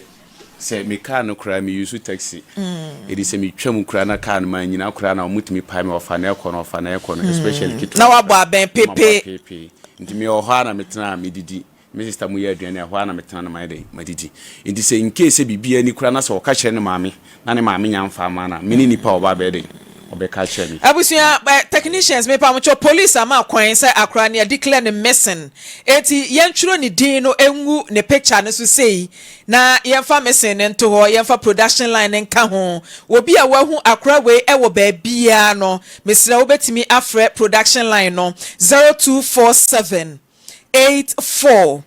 [SPEAKER 7] sɛ me car no koraa me use taxi. Ɛdi sɛ me twa mu koraa na car no mannyina koraa na wɔn tumi pae me ɔfa na ɛkɔ no ɔfa na ɛkɔ no especially ketewa
[SPEAKER 1] Na
[SPEAKER 7] no
[SPEAKER 1] wabɔ
[SPEAKER 7] koraa
[SPEAKER 1] abɛn
[SPEAKER 7] na mabɔ
[SPEAKER 1] pepe.
[SPEAKER 7] apeepee. Nti me wɔ hɔ ara na me tena a me didi. Me sister mo yɛ aduane a ɛhɔ ara na me tena na mayɛ dɛn madidi. Nti sɛ in case sɛ biribiara ni koraa na sɛ ɔka kyerɛ ne maame na ne maame nya mfa ama no a me ne nipa a ɔba abɛyɛ dɛn ɔbɛka akyerɛ me.
[SPEAKER 1] Abusua eh, technicians mepa mo kyɛw, police ama kwan sɛ akora no yɛ declare no missing, enti yɛntwerɛ ne din no ngu ne picture no so sei na yɛmfa missing no nto hɔ, yɛmfa production line no nka ho. Obi a wahu akora wei wɔ baabiara no, mesrɛ wobɛtumi afrɛ production line no 0247 84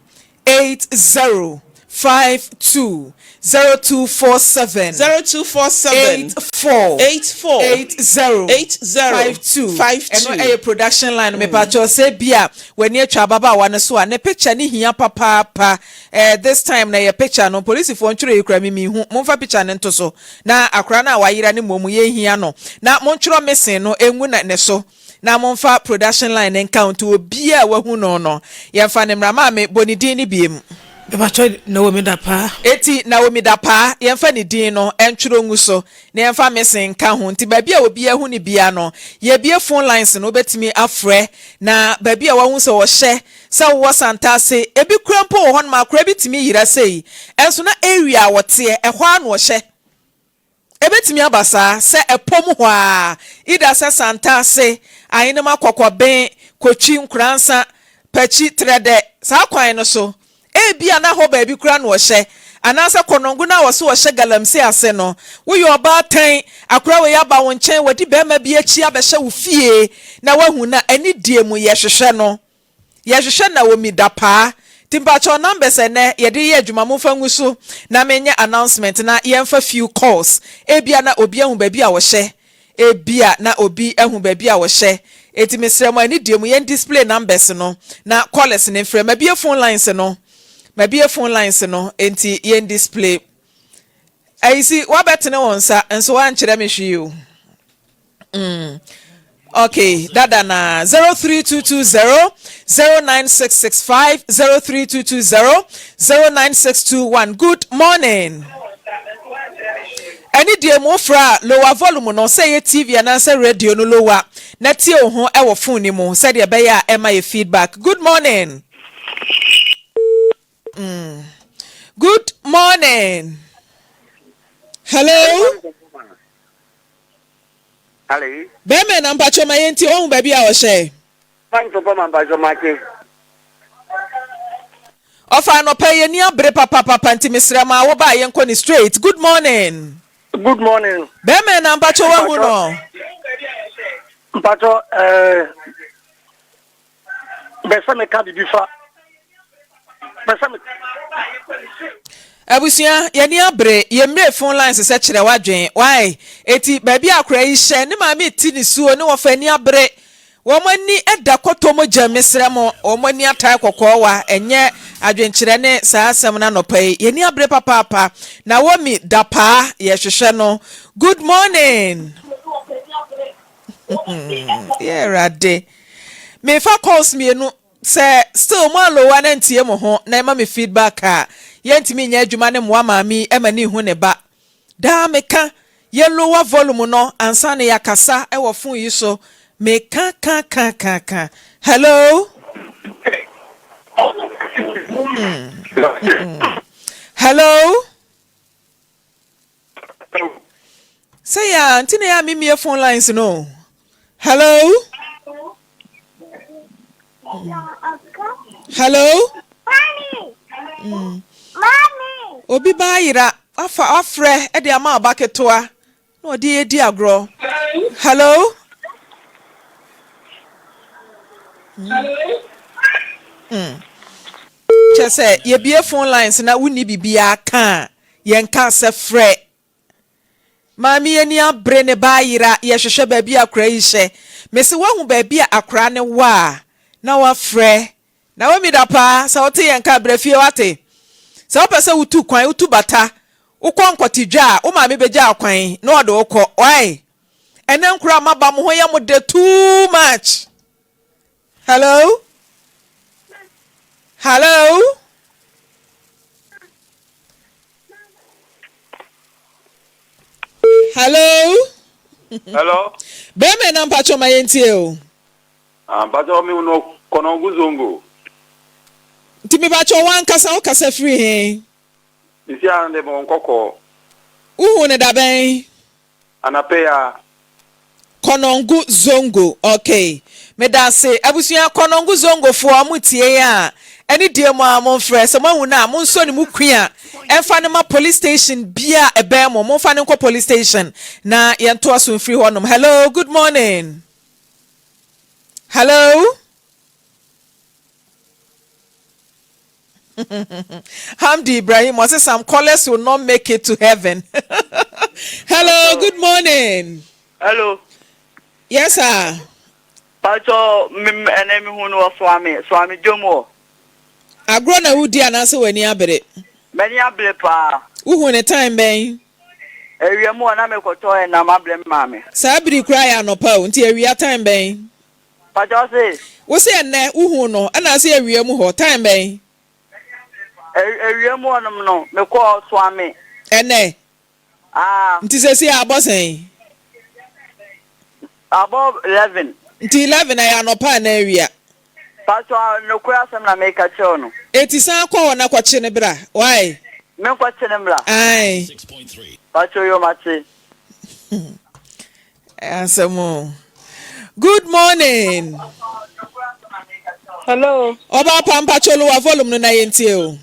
[SPEAKER 1] 80. 52 0247
[SPEAKER 5] 0247
[SPEAKER 1] 84
[SPEAKER 5] 84
[SPEAKER 1] 80
[SPEAKER 5] 80
[SPEAKER 1] 52
[SPEAKER 5] 52.
[SPEAKER 1] Ɛno ɛyɛ production line no. Mepakyɛw sɛ bi a w'ani atwa ababaawa no so a ne picture ne hia papaapa. Eh, this time na yɛ picture no polisifoɔ ntwerɛ yi kura mi mihu. Momfa picture no nto so na akora no a wayera ne mmom yɛnhia no na montwerɛ missing no ɛngu na ne so. Na momfa production line no nka ho nti obiaa a wahu no no yɛmfa no mmra. Maame, bɔ ne din no biem.
[SPEAKER 6] Mepakyɛw Naomi Dapaa.
[SPEAKER 1] Enti Naomi Dapaa, yɛmfa ne din no ntwerɛ ngu so na yɛmfa missing nka ho nti baabi a obiaa hu no biaa no yɛbue phone lines no wobɛtumi afrɛ na baabi a wahu sɛ ɔhyɛ sɛ wowɔ Santase ebi koraa mpo wɔ hɔnom a akwadaa bi tumi yera sei nso na area a ɔteɛ ɛhɔ ara na ɔhyɛ. Ebetumi aba saa sɛ ɛpɔ mu hɔ ara, either sɛ Santase, Ahenema, Kɔkɔben, Kotwi, Nkoransa, Pakyi, Trɛdɛ, saa kwan no so. Ebia na hɔ baabi koraa na ɔhyɛ, anaasɛ Kɔnɔngo no a wɔse ɔhyɛ galamsey ase no. Woyɛ ɔbaatan, akora wei aba wo nkyɛn, wadi barima bi akyi abɛhyɛ wo fie, na woahu no a, anidie mu yɛhwehwɛ no. Yɛhwehwɛ Naomi Dapaa. Nti mpakyɛw numbers a ɛnɛ yɛde yɛ adwuma momfa ngu so na menyɛ announcement na yɛmfa few calls. Ebia na obi ahu baabi a wɔhyɛ. Ebia na obi ahu baabi a wɔhyɛ. Enti mesrɛ mo anidie mu yɛn display numbers no na callers no mfrɛ. Mabue phone lines no. Mabue phone lines no enti yɛn display. Ayisi woabɛtene wo nsa nso woankyerɛ me hwee o. Mm. Okay, dada na 03220 09665 03220 09621. Good morning. Ɛne deɛ mu fra lower volume no sɛ ɛyɛ TV anaasɛ radio no lower na tie wo ho ɛwɔ phone no mu sɛdeɛ ɛbɛyɛ a ɛma yɛ feedback. Good morning. Mm. Good morning. Hello.
[SPEAKER 9] Hello.
[SPEAKER 1] Bɛrima na mpatsɔ ma yɛn ti ɔhu baabi a ɔhyɛ.
[SPEAKER 9] Fine papa ma mpatsɔ ma te.
[SPEAKER 1] Ɔfa anɔpa yɛ ni abere papapapa nti mesrɛ mo a wo ba a yɛnkɔ ne straight. Good morning.
[SPEAKER 9] Good morning.
[SPEAKER 1] Bɛrima na mpatsɔ wahu no.
[SPEAKER 9] Mpatsɔ ɛɛ. Eh, Bɛ sɛ meka biribi fa. Bɛ sɛ me.
[SPEAKER 1] Abusua, yɛni abere, yɛ mmire phone lines sɛ kyerɛ w'adwen, why? Eti baabi a akora yi hyɛ, ne maame reti ne suo, ne wɔfa ani abere, wɔn ani da kɔtɔ mogya, mesrɛ mo, wɔn ani atae kɔkɔɔ wa, ɛnyɛ adwenkyerɛ ne saa asɛm no anɔpa yi, yɛni abere papaapa, Naomi Dapaa, yɛhwehwɛ no, good morning. Yɛ awurade. Mefa calls mmienu sɛ still mo alowa na ntie mo ho na ɛma me feedback a yɛntumi nyɛ adwuma ne mmoa maame yi ɛma ne nhu ne ba. Daa meka yɛ lower volume no ansa na yɛakasa ɛwɔ phone yi so. Meka ka ka ka ka. Hello? Hmm. Hello? Sɛ yɛ a nti na yɛ a memie phone lines no. Hello? Hello? Mm. Obi ba ayera afa afrɛ de ama ɔba ketewa na ɔde edi agorɔ. Hello? Mm. Mm. Kyɛ sɛ yɛbie phone lines na wonni biribiara ka a, yɛnka sɛ frɛ. Maame yi ani abere ne ba ayera, yɛhwehwɛ baabi a akwadaa yi hyɛ. Mese woahu baabi a akwadaa no wɔ a, na woafrɛ. Naomi Dapaah, sɛ wote yɛn nka a, bra fie woate. Sɛ wopɛ sɛ wotu kwan, wotu bata, wokɔ nkɔte dwa a, wo maame bɛgya wo kwan na ɔde wo kɔ. Why? Ɛnɛ nkoraa moaba mo ho yɛ mo dɛ too much. Hello? Hello? Hello?
[SPEAKER 9] Hello?
[SPEAKER 1] Bɛrima na mpatsɔ ma yɛn tie o.
[SPEAKER 9] Ah, mpatsɔ mi no kɔnɔngu zongo.
[SPEAKER 1] Nti mi patsɔ wɔn ankasa wo kasa firi he?
[SPEAKER 9] Sisi ano de mo nkɔkɔɔ.
[SPEAKER 1] Wohu ne dabɛn?
[SPEAKER 9] Anapa yi ara.
[SPEAKER 1] Konongo Zongo ok medase abusua Konongo Zongo foɔ mo tie yɛn a ɛne deɛ mu a monfrɛ sɛ moahu no a monsɔ ne mu kua ɛmfa no ma police station bia ɛbɛn mo momfa no nkɔ police station na yɛntoa so mfiri hɔ nom hello good morning hello. Hamdi Ibrahim ɔse some callers will not make it to heaven. Hello, good morning.
[SPEAKER 10] Hello.
[SPEAKER 1] Yes sir.
[SPEAKER 10] Pacho me ɛnɛ me hu no wɔ Soame Soame dwom wɔ.
[SPEAKER 1] Agorɔ na wodi anaasɛ w'ani abere?
[SPEAKER 10] M'ani abere paa.
[SPEAKER 1] Wohu ne time bɛn?
[SPEAKER 10] Awia mu hɔ na mekɔtɔ ɛnam abrɛ me maame.
[SPEAKER 1] Saa bere koraa yɛ anɔpa o, nti awia time bɛn?
[SPEAKER 10] Pacho ɔse.
[SPEAKER 1] Wose ɛnnɛ wohuu no ɛna ase awia mu hɔ time bɛn?
[SPEAKER 10] Awia mu hɔ nom no mekɔɔ Soame.
[SPEAKER 1] Ɛnnɛ?
[SPEAKER 10] Ah.
[SPEAKER 1] Nti sɛsi abɔ sɛn?
[SPEAKER 10] Abɔ 11.
[SPEAKER 1] Nti 11 ɛyɛ anɔpa anaa awia?
[SPEAKER 10] Pacho nokorɛ asɛm na meka kyerɛ wo no.
[SPEAKER 1] Eti san kɔ hɔ na kɔkye no bra why?
[SPEAKER 10] Menkɔkye no mmra?
[SPEAKER 1] Ae.
[SPEAKER 10] Pacho yoo mate.
[SPEAKER 1] Ɛyɛ asɛm o. Good morning.
[SPEAKER 11] Hello.
[SPEAKER 1] Ɔbaa pa mpacho lower volume no na yɛntie o.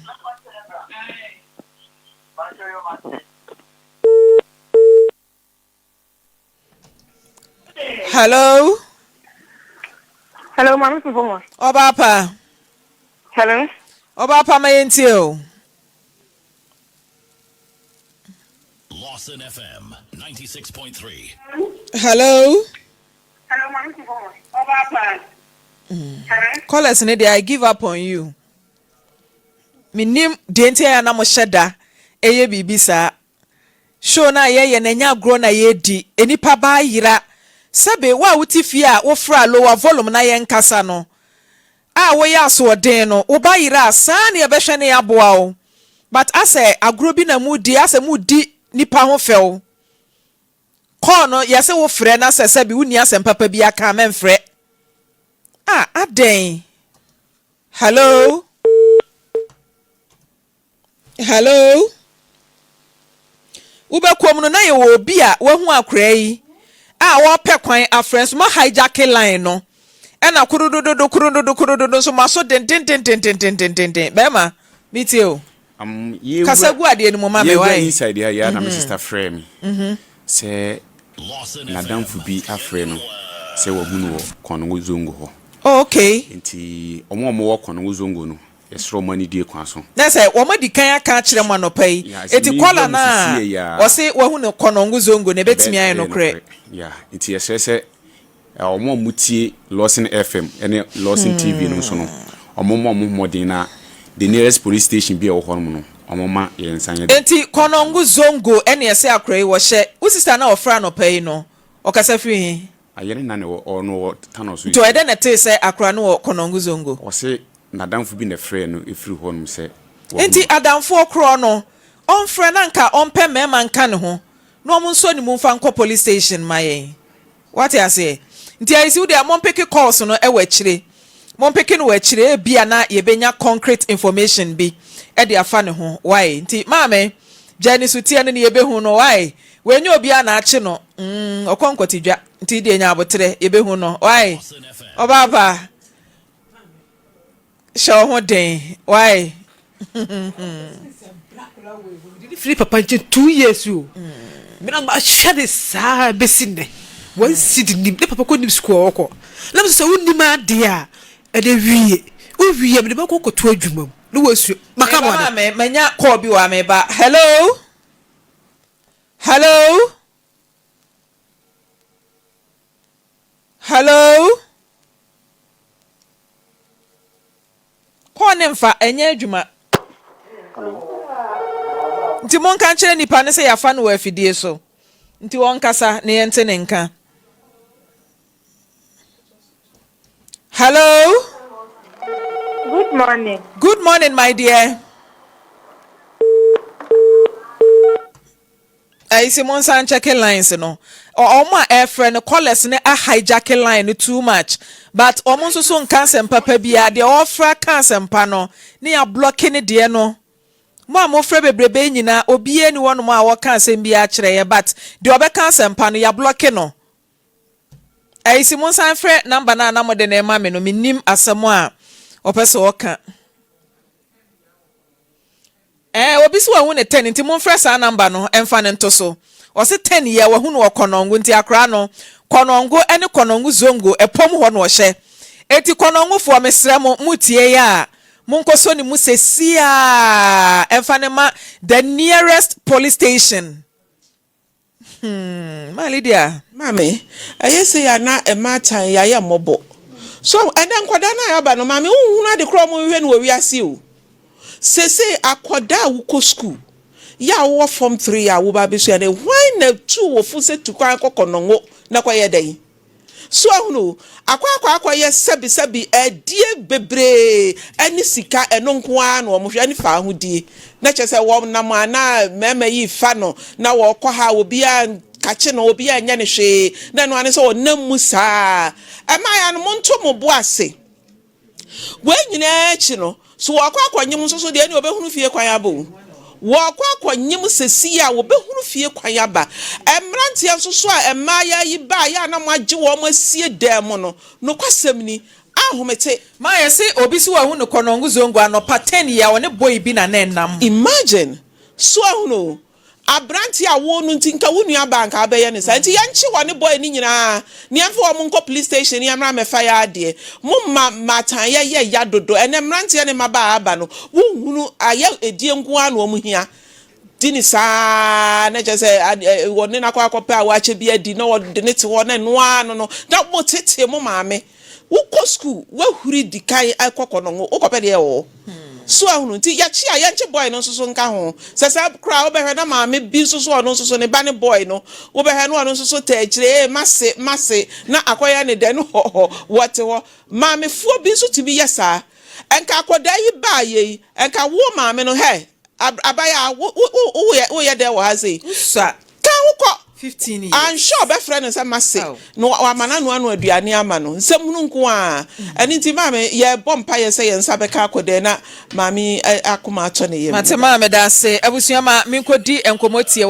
[SPEAKER 1] Hello.
[SPEAKER 11] Hello, Mami Fufuma.
[SPEAKER 1] Ɔbaa pa.
[SPEAKER 11] Hello.
[SPEAKER 1] Ɔbaa pa ma yɛntie o.
[SPEAKER 8] Lawson FM 96.3.
[SPEAKER 1] Hello.
[SPEAKER 11] Hello, Mami Fufuma. Ɔbaa pa.
[SPEAKER 1] Callers ne deɛ I give up on you. Menim deɛ nti a na mo hyɛ da ɛyɛ biribi saa. Show no a yɛyɛ no ɛnyɛ agorɔ na yɛredi. Nnipa ba ayera. Sɛbe wo a wote fie a wofra lower volume na yɛnkasa no a woyɛ asoɔden no wo ba yera a saa na yɛbɛhwɛ na yɛaboa wo. But asɛ agorɔ bi na moredi asɛ moredi nnipa ho fɛw. Call no yɛse wo frɛ na sɛ sɛbe wonni asɛm papa bi aka a mɛmfrɛ. Ah adɛn? Hello? Hello? Wobɛkɔ mu no na yɛwɔ obi a wahu akoraa yi a ɔrepɛ kwan afrɛ nso ma hijack line no ɛna kododododo kodododo kodododo nso ma so dendendendendendendenden bɛrima metie o
[SPEAKER 7] Um,
[SPEAKER 1] kasa gu adeɛ no mu ma me
[SPEAKER 7] yɛwura
[SPEAKER 1] wae
[SPEAKER 7] inside ha yɛ na me sister frɛ me sɛ n'adamfo bi afrɛ no sɛ wahu no wɔ Kɔnongo Zongo hɔ.
[SPEAKER 1] Oh, okay.
[SPEAKER 7] Nti wɔn a wɔwɔ Kɔnongo Zongo no, yɛsrɛ wɔn anidie kwan so.
[SPEAKER 1] Na sɛ wɔn adi kan aka akyerɛ mo anɔpa yi,
[SPEAKER 7] Yeah, sɛ
[SPEAKER 1] eti
[SPEAKER 7] me
[SPEAKER 1] kɔla
[SPEAKER 7] wura
[SPEAKER 1] no
[SPEAKER 7] mu
[SPEAKER 1] a
[SPEAKER 7] sisi yɛ ya.
[SPEAKER 1] ɔse wahu no Kɔnɔngo Zongo no, ɛbɛtumi
[SPEAKER 7] Ɛbɛ
[SPEAKER 1] ayɛ
[SPEAKER 7] ɛyɛ
[SPEAKER 1] nokorɛ.
[SPEAKER 7] nokorɛ. Yeah, nti yɛsrɛ sɛ eh, wɔn a wɔtie Lawson FM ne Lawson TV no nso no, wɔn mmɔ wɔn ho mmɔden na the nearest police station bi a ɛwɔ hɔnom no, wɔn mma yɛn nsa nyɛ dɛ.
[SPEAKER 1] Enti Kɔnɔngo Zongo ɛne ɛsɛ akora yi wɔhyɛ. Wo sister no a ɔfrɛ anɔpa yi no, ɔkasa firi he?
[SPEAKER 7] Ayɛ ne na na ɛwɔ ɔno wɔ Tano so
[SPEAKER 1] Nti ɔyɛ dɛn na ɛtee sɛ akora no wɔ Kɔnɔngo Zongo?
[SPEAKER 7] Ɔse n'adamfo bi na ɛfrɛɛ no firi hɔnom sɛ wahu
[SPEAKER 1] Enti
[SPEAKER 7] no.
[SPEAKER 1] adamfoɔ korɔ no, ɔmfrɛ na anka ɔmpɛ mmarima nka ne ho na wɔn nsɔ ne mu mfa nkɔ police station ma yɛn. Wate aseɛ? Nti ayisi wo deɛ mompeke calls no wɔ akyire. Mompeke no wɔ akyire, ebia na yɛbɛnya concrete information bi de afa ne ho. Wai? Nti maame, gyae nisuteɛ no na yɛbɛhu no. Wai? Wei nyɛ obiara na akye no. Mm, ɔkɔ nkɔtedwa. Nti deɛ nya aboterɛ, yɛbɛhu no. Wai? Ɔbaa pa. Hyɛ wo ho den wai.
[SPEAKER 6] Mede firi papa nkyɛn 2 years o. Mena mahwɛ ne saa bɛsi nnɛ. Wansi de nim ne papa kɔ nim sukuu a ɔkɔ. Na mesɛ sɛ wonim adeɛ a ɛde wie. Wowie a mede bɛkɔ kɔto adwuma mu na wasua. Maka mo
[SPEAKER 1] Meba
[SPEAKER 6] ana?
[SPEAKER 1] maame, manya call bi wɔ ha meba. Hello? Hello? Hello? Call ne mfa, ɛnyɛ adwuma. Nti monka nkyerɛ nipa no sɛ yɛafa no wɔ afidie so. Nti ɔnkasa na yɛnte ne nka. Hello?
[SPEAKER 11] Good morning.
[SPEAKER 1] Good morning, my dear. Ayi si mo nsan check lines no. Ɔmo a ɛfrɛ no callers no a hijack line no too much. But ɔmo nso so nka asɛm papa biara. Deɛ ɔfrɛ ka asɛmpa no ne yɛ block ne deɛ no. Mo a mofrɛ bebrebe yi nyinaa obiara ni hɔnom a ɔka asɛm biara kyerɛ yɛ but deɛ ɔbɛka asɛmpa no yɛ block no. Ayi si mo nsan frɛ number no a na mode no rema me no mennim asɛm a ɔpɛ sɛ ɔka. Ɛɛ obi se wahu no ten nti monfrɛ saa number no mfa no nto so. Ɔse ten yi a wahu no wɔ Kɔnɔngo nti akora no Kɔnɔngo ne Kɔnɔngo Zongo ɛpɔm hɔ na ɔhyɛ. Enti Kɔnɔngo foɔ mesrɛ mo motie yɛ a. Monkɔsɔ ne mu sesiaa ɛmfa no ma the nearest police station. Hmm, Ma Lydia.
[SPEAKER 5] Maame, ɛyɛ sei a na mmaatan yɛayɛ mmɔbɔ. So ɛnɛ nkwadaa no a yɛaba no, maame wonhunu ade korɔ a wɔhwehwɛ no wɔ wiase o. Seesei akwadaa a wokɔ sukuu, yɛ a wowɔ form 3 a woba abɛsua no, hwan na tuu wo fo sɛ tu kwan kɔ Kɔnɔngo na kɔyɛ dɛn? So ahunu? Akɔ akɔ akɔyɛ sɛbi sɛbi adie bebree ɛne sika ɛno nko ara na wɔn hwɛ ɛne faahodie na kyerɛ sɛ wɔn nam a na mmarima yi fa no na wɔkɔ ha obiara nkakye no obiara nyɛ no hwee na ɛno ara ne sɛ ɔnam mu saa ɛmaa ya no monto mo bo ase. Wei nyinaa akyi no, so wɔrekɔ akɔnyem nso so deɛ, ɛnneɛ wɔbɛhunu fie kwan aba o. Wɔrekɔ akɔnyem sesie a, wɔbɛhunu fie kwan aba. Mmeranteɛ nso so a mmaayaa yi baeɛ a na moagye wɔn asie dan mu no, nokwasɛm ni, ahomete.
[SPEAKER 1] Ma yɛse obi so wahu no Kɔnɔngo Zongo anɔpa ten yi a ɔne boy bi na na ɛnam.
[SPEAKER 5] Imagine! So ahunu o? Aberanteɛ a wo no nti nka wo nua baa nka wobɛyɛ no saa nti yɛnkye wɔne boy no nyinaa na yɛmfa wɔn nkɔ police station na yɛmmra mmɛfa yɛ adeɛ mo mma mmaatan yɛ yɛ ya dodo ɛnɛ mmeranteɛ ne mmabaa aba no wo nhunu ayɛ edie nko ara na wɔn hia di ne saa na kyerɛ sɛ wɔne no akɔ akɔpɛ a wɔakyɛ bi adi na wɔde ne te hɔ na ɛno ara no no na mo tete mo maame Wokɔ sukuu, woahuri di kan kɔ kɔnɔngo, wokɔpɛ deɛ ɛwɔ hɔ. So ahunu? Nti yɛkye a, yɛnkye boy no nso so nka ho. Sɛ saa koraa a, wobɛhwɛ na maame bi nso so ɔno nso so ne ba ne boy no, wobɛhwɛ na ɔno nso so taa akyire, ee mase, mase, na akɔyɛ ne dɛ no hɔhɔ, wɔte hɔ. Maamefoɔ bi nso tumi yɛ saa. Nka akwadaa yi baeɛ yi, nka wo maame no, hɛ, Abaayaa, wo, wo, wo, woyɛ, woyɛ dɛn wɔ ha sei?
[SPEAKER 1] Wosua.
[SPEAKER 5] Ka ho kɔ.
[SPEAKER 1] 15 years.
[SPEAKER 5] Anhwɛ a ɔbɛfrɛ no sɛ mase na wama no anoa no aduane ama no. Nsɛm hunu nko ara. Ɛno nti maame, yɛbɔ mpaeɛ sɛ yɛn nsa bɛka akɔdaa na maame yi akoma atɔ ne yam.
[SPEAKER 1] Mate maa meda ase. Abusua ma menkɔdi nkɔmmɔ tiawa.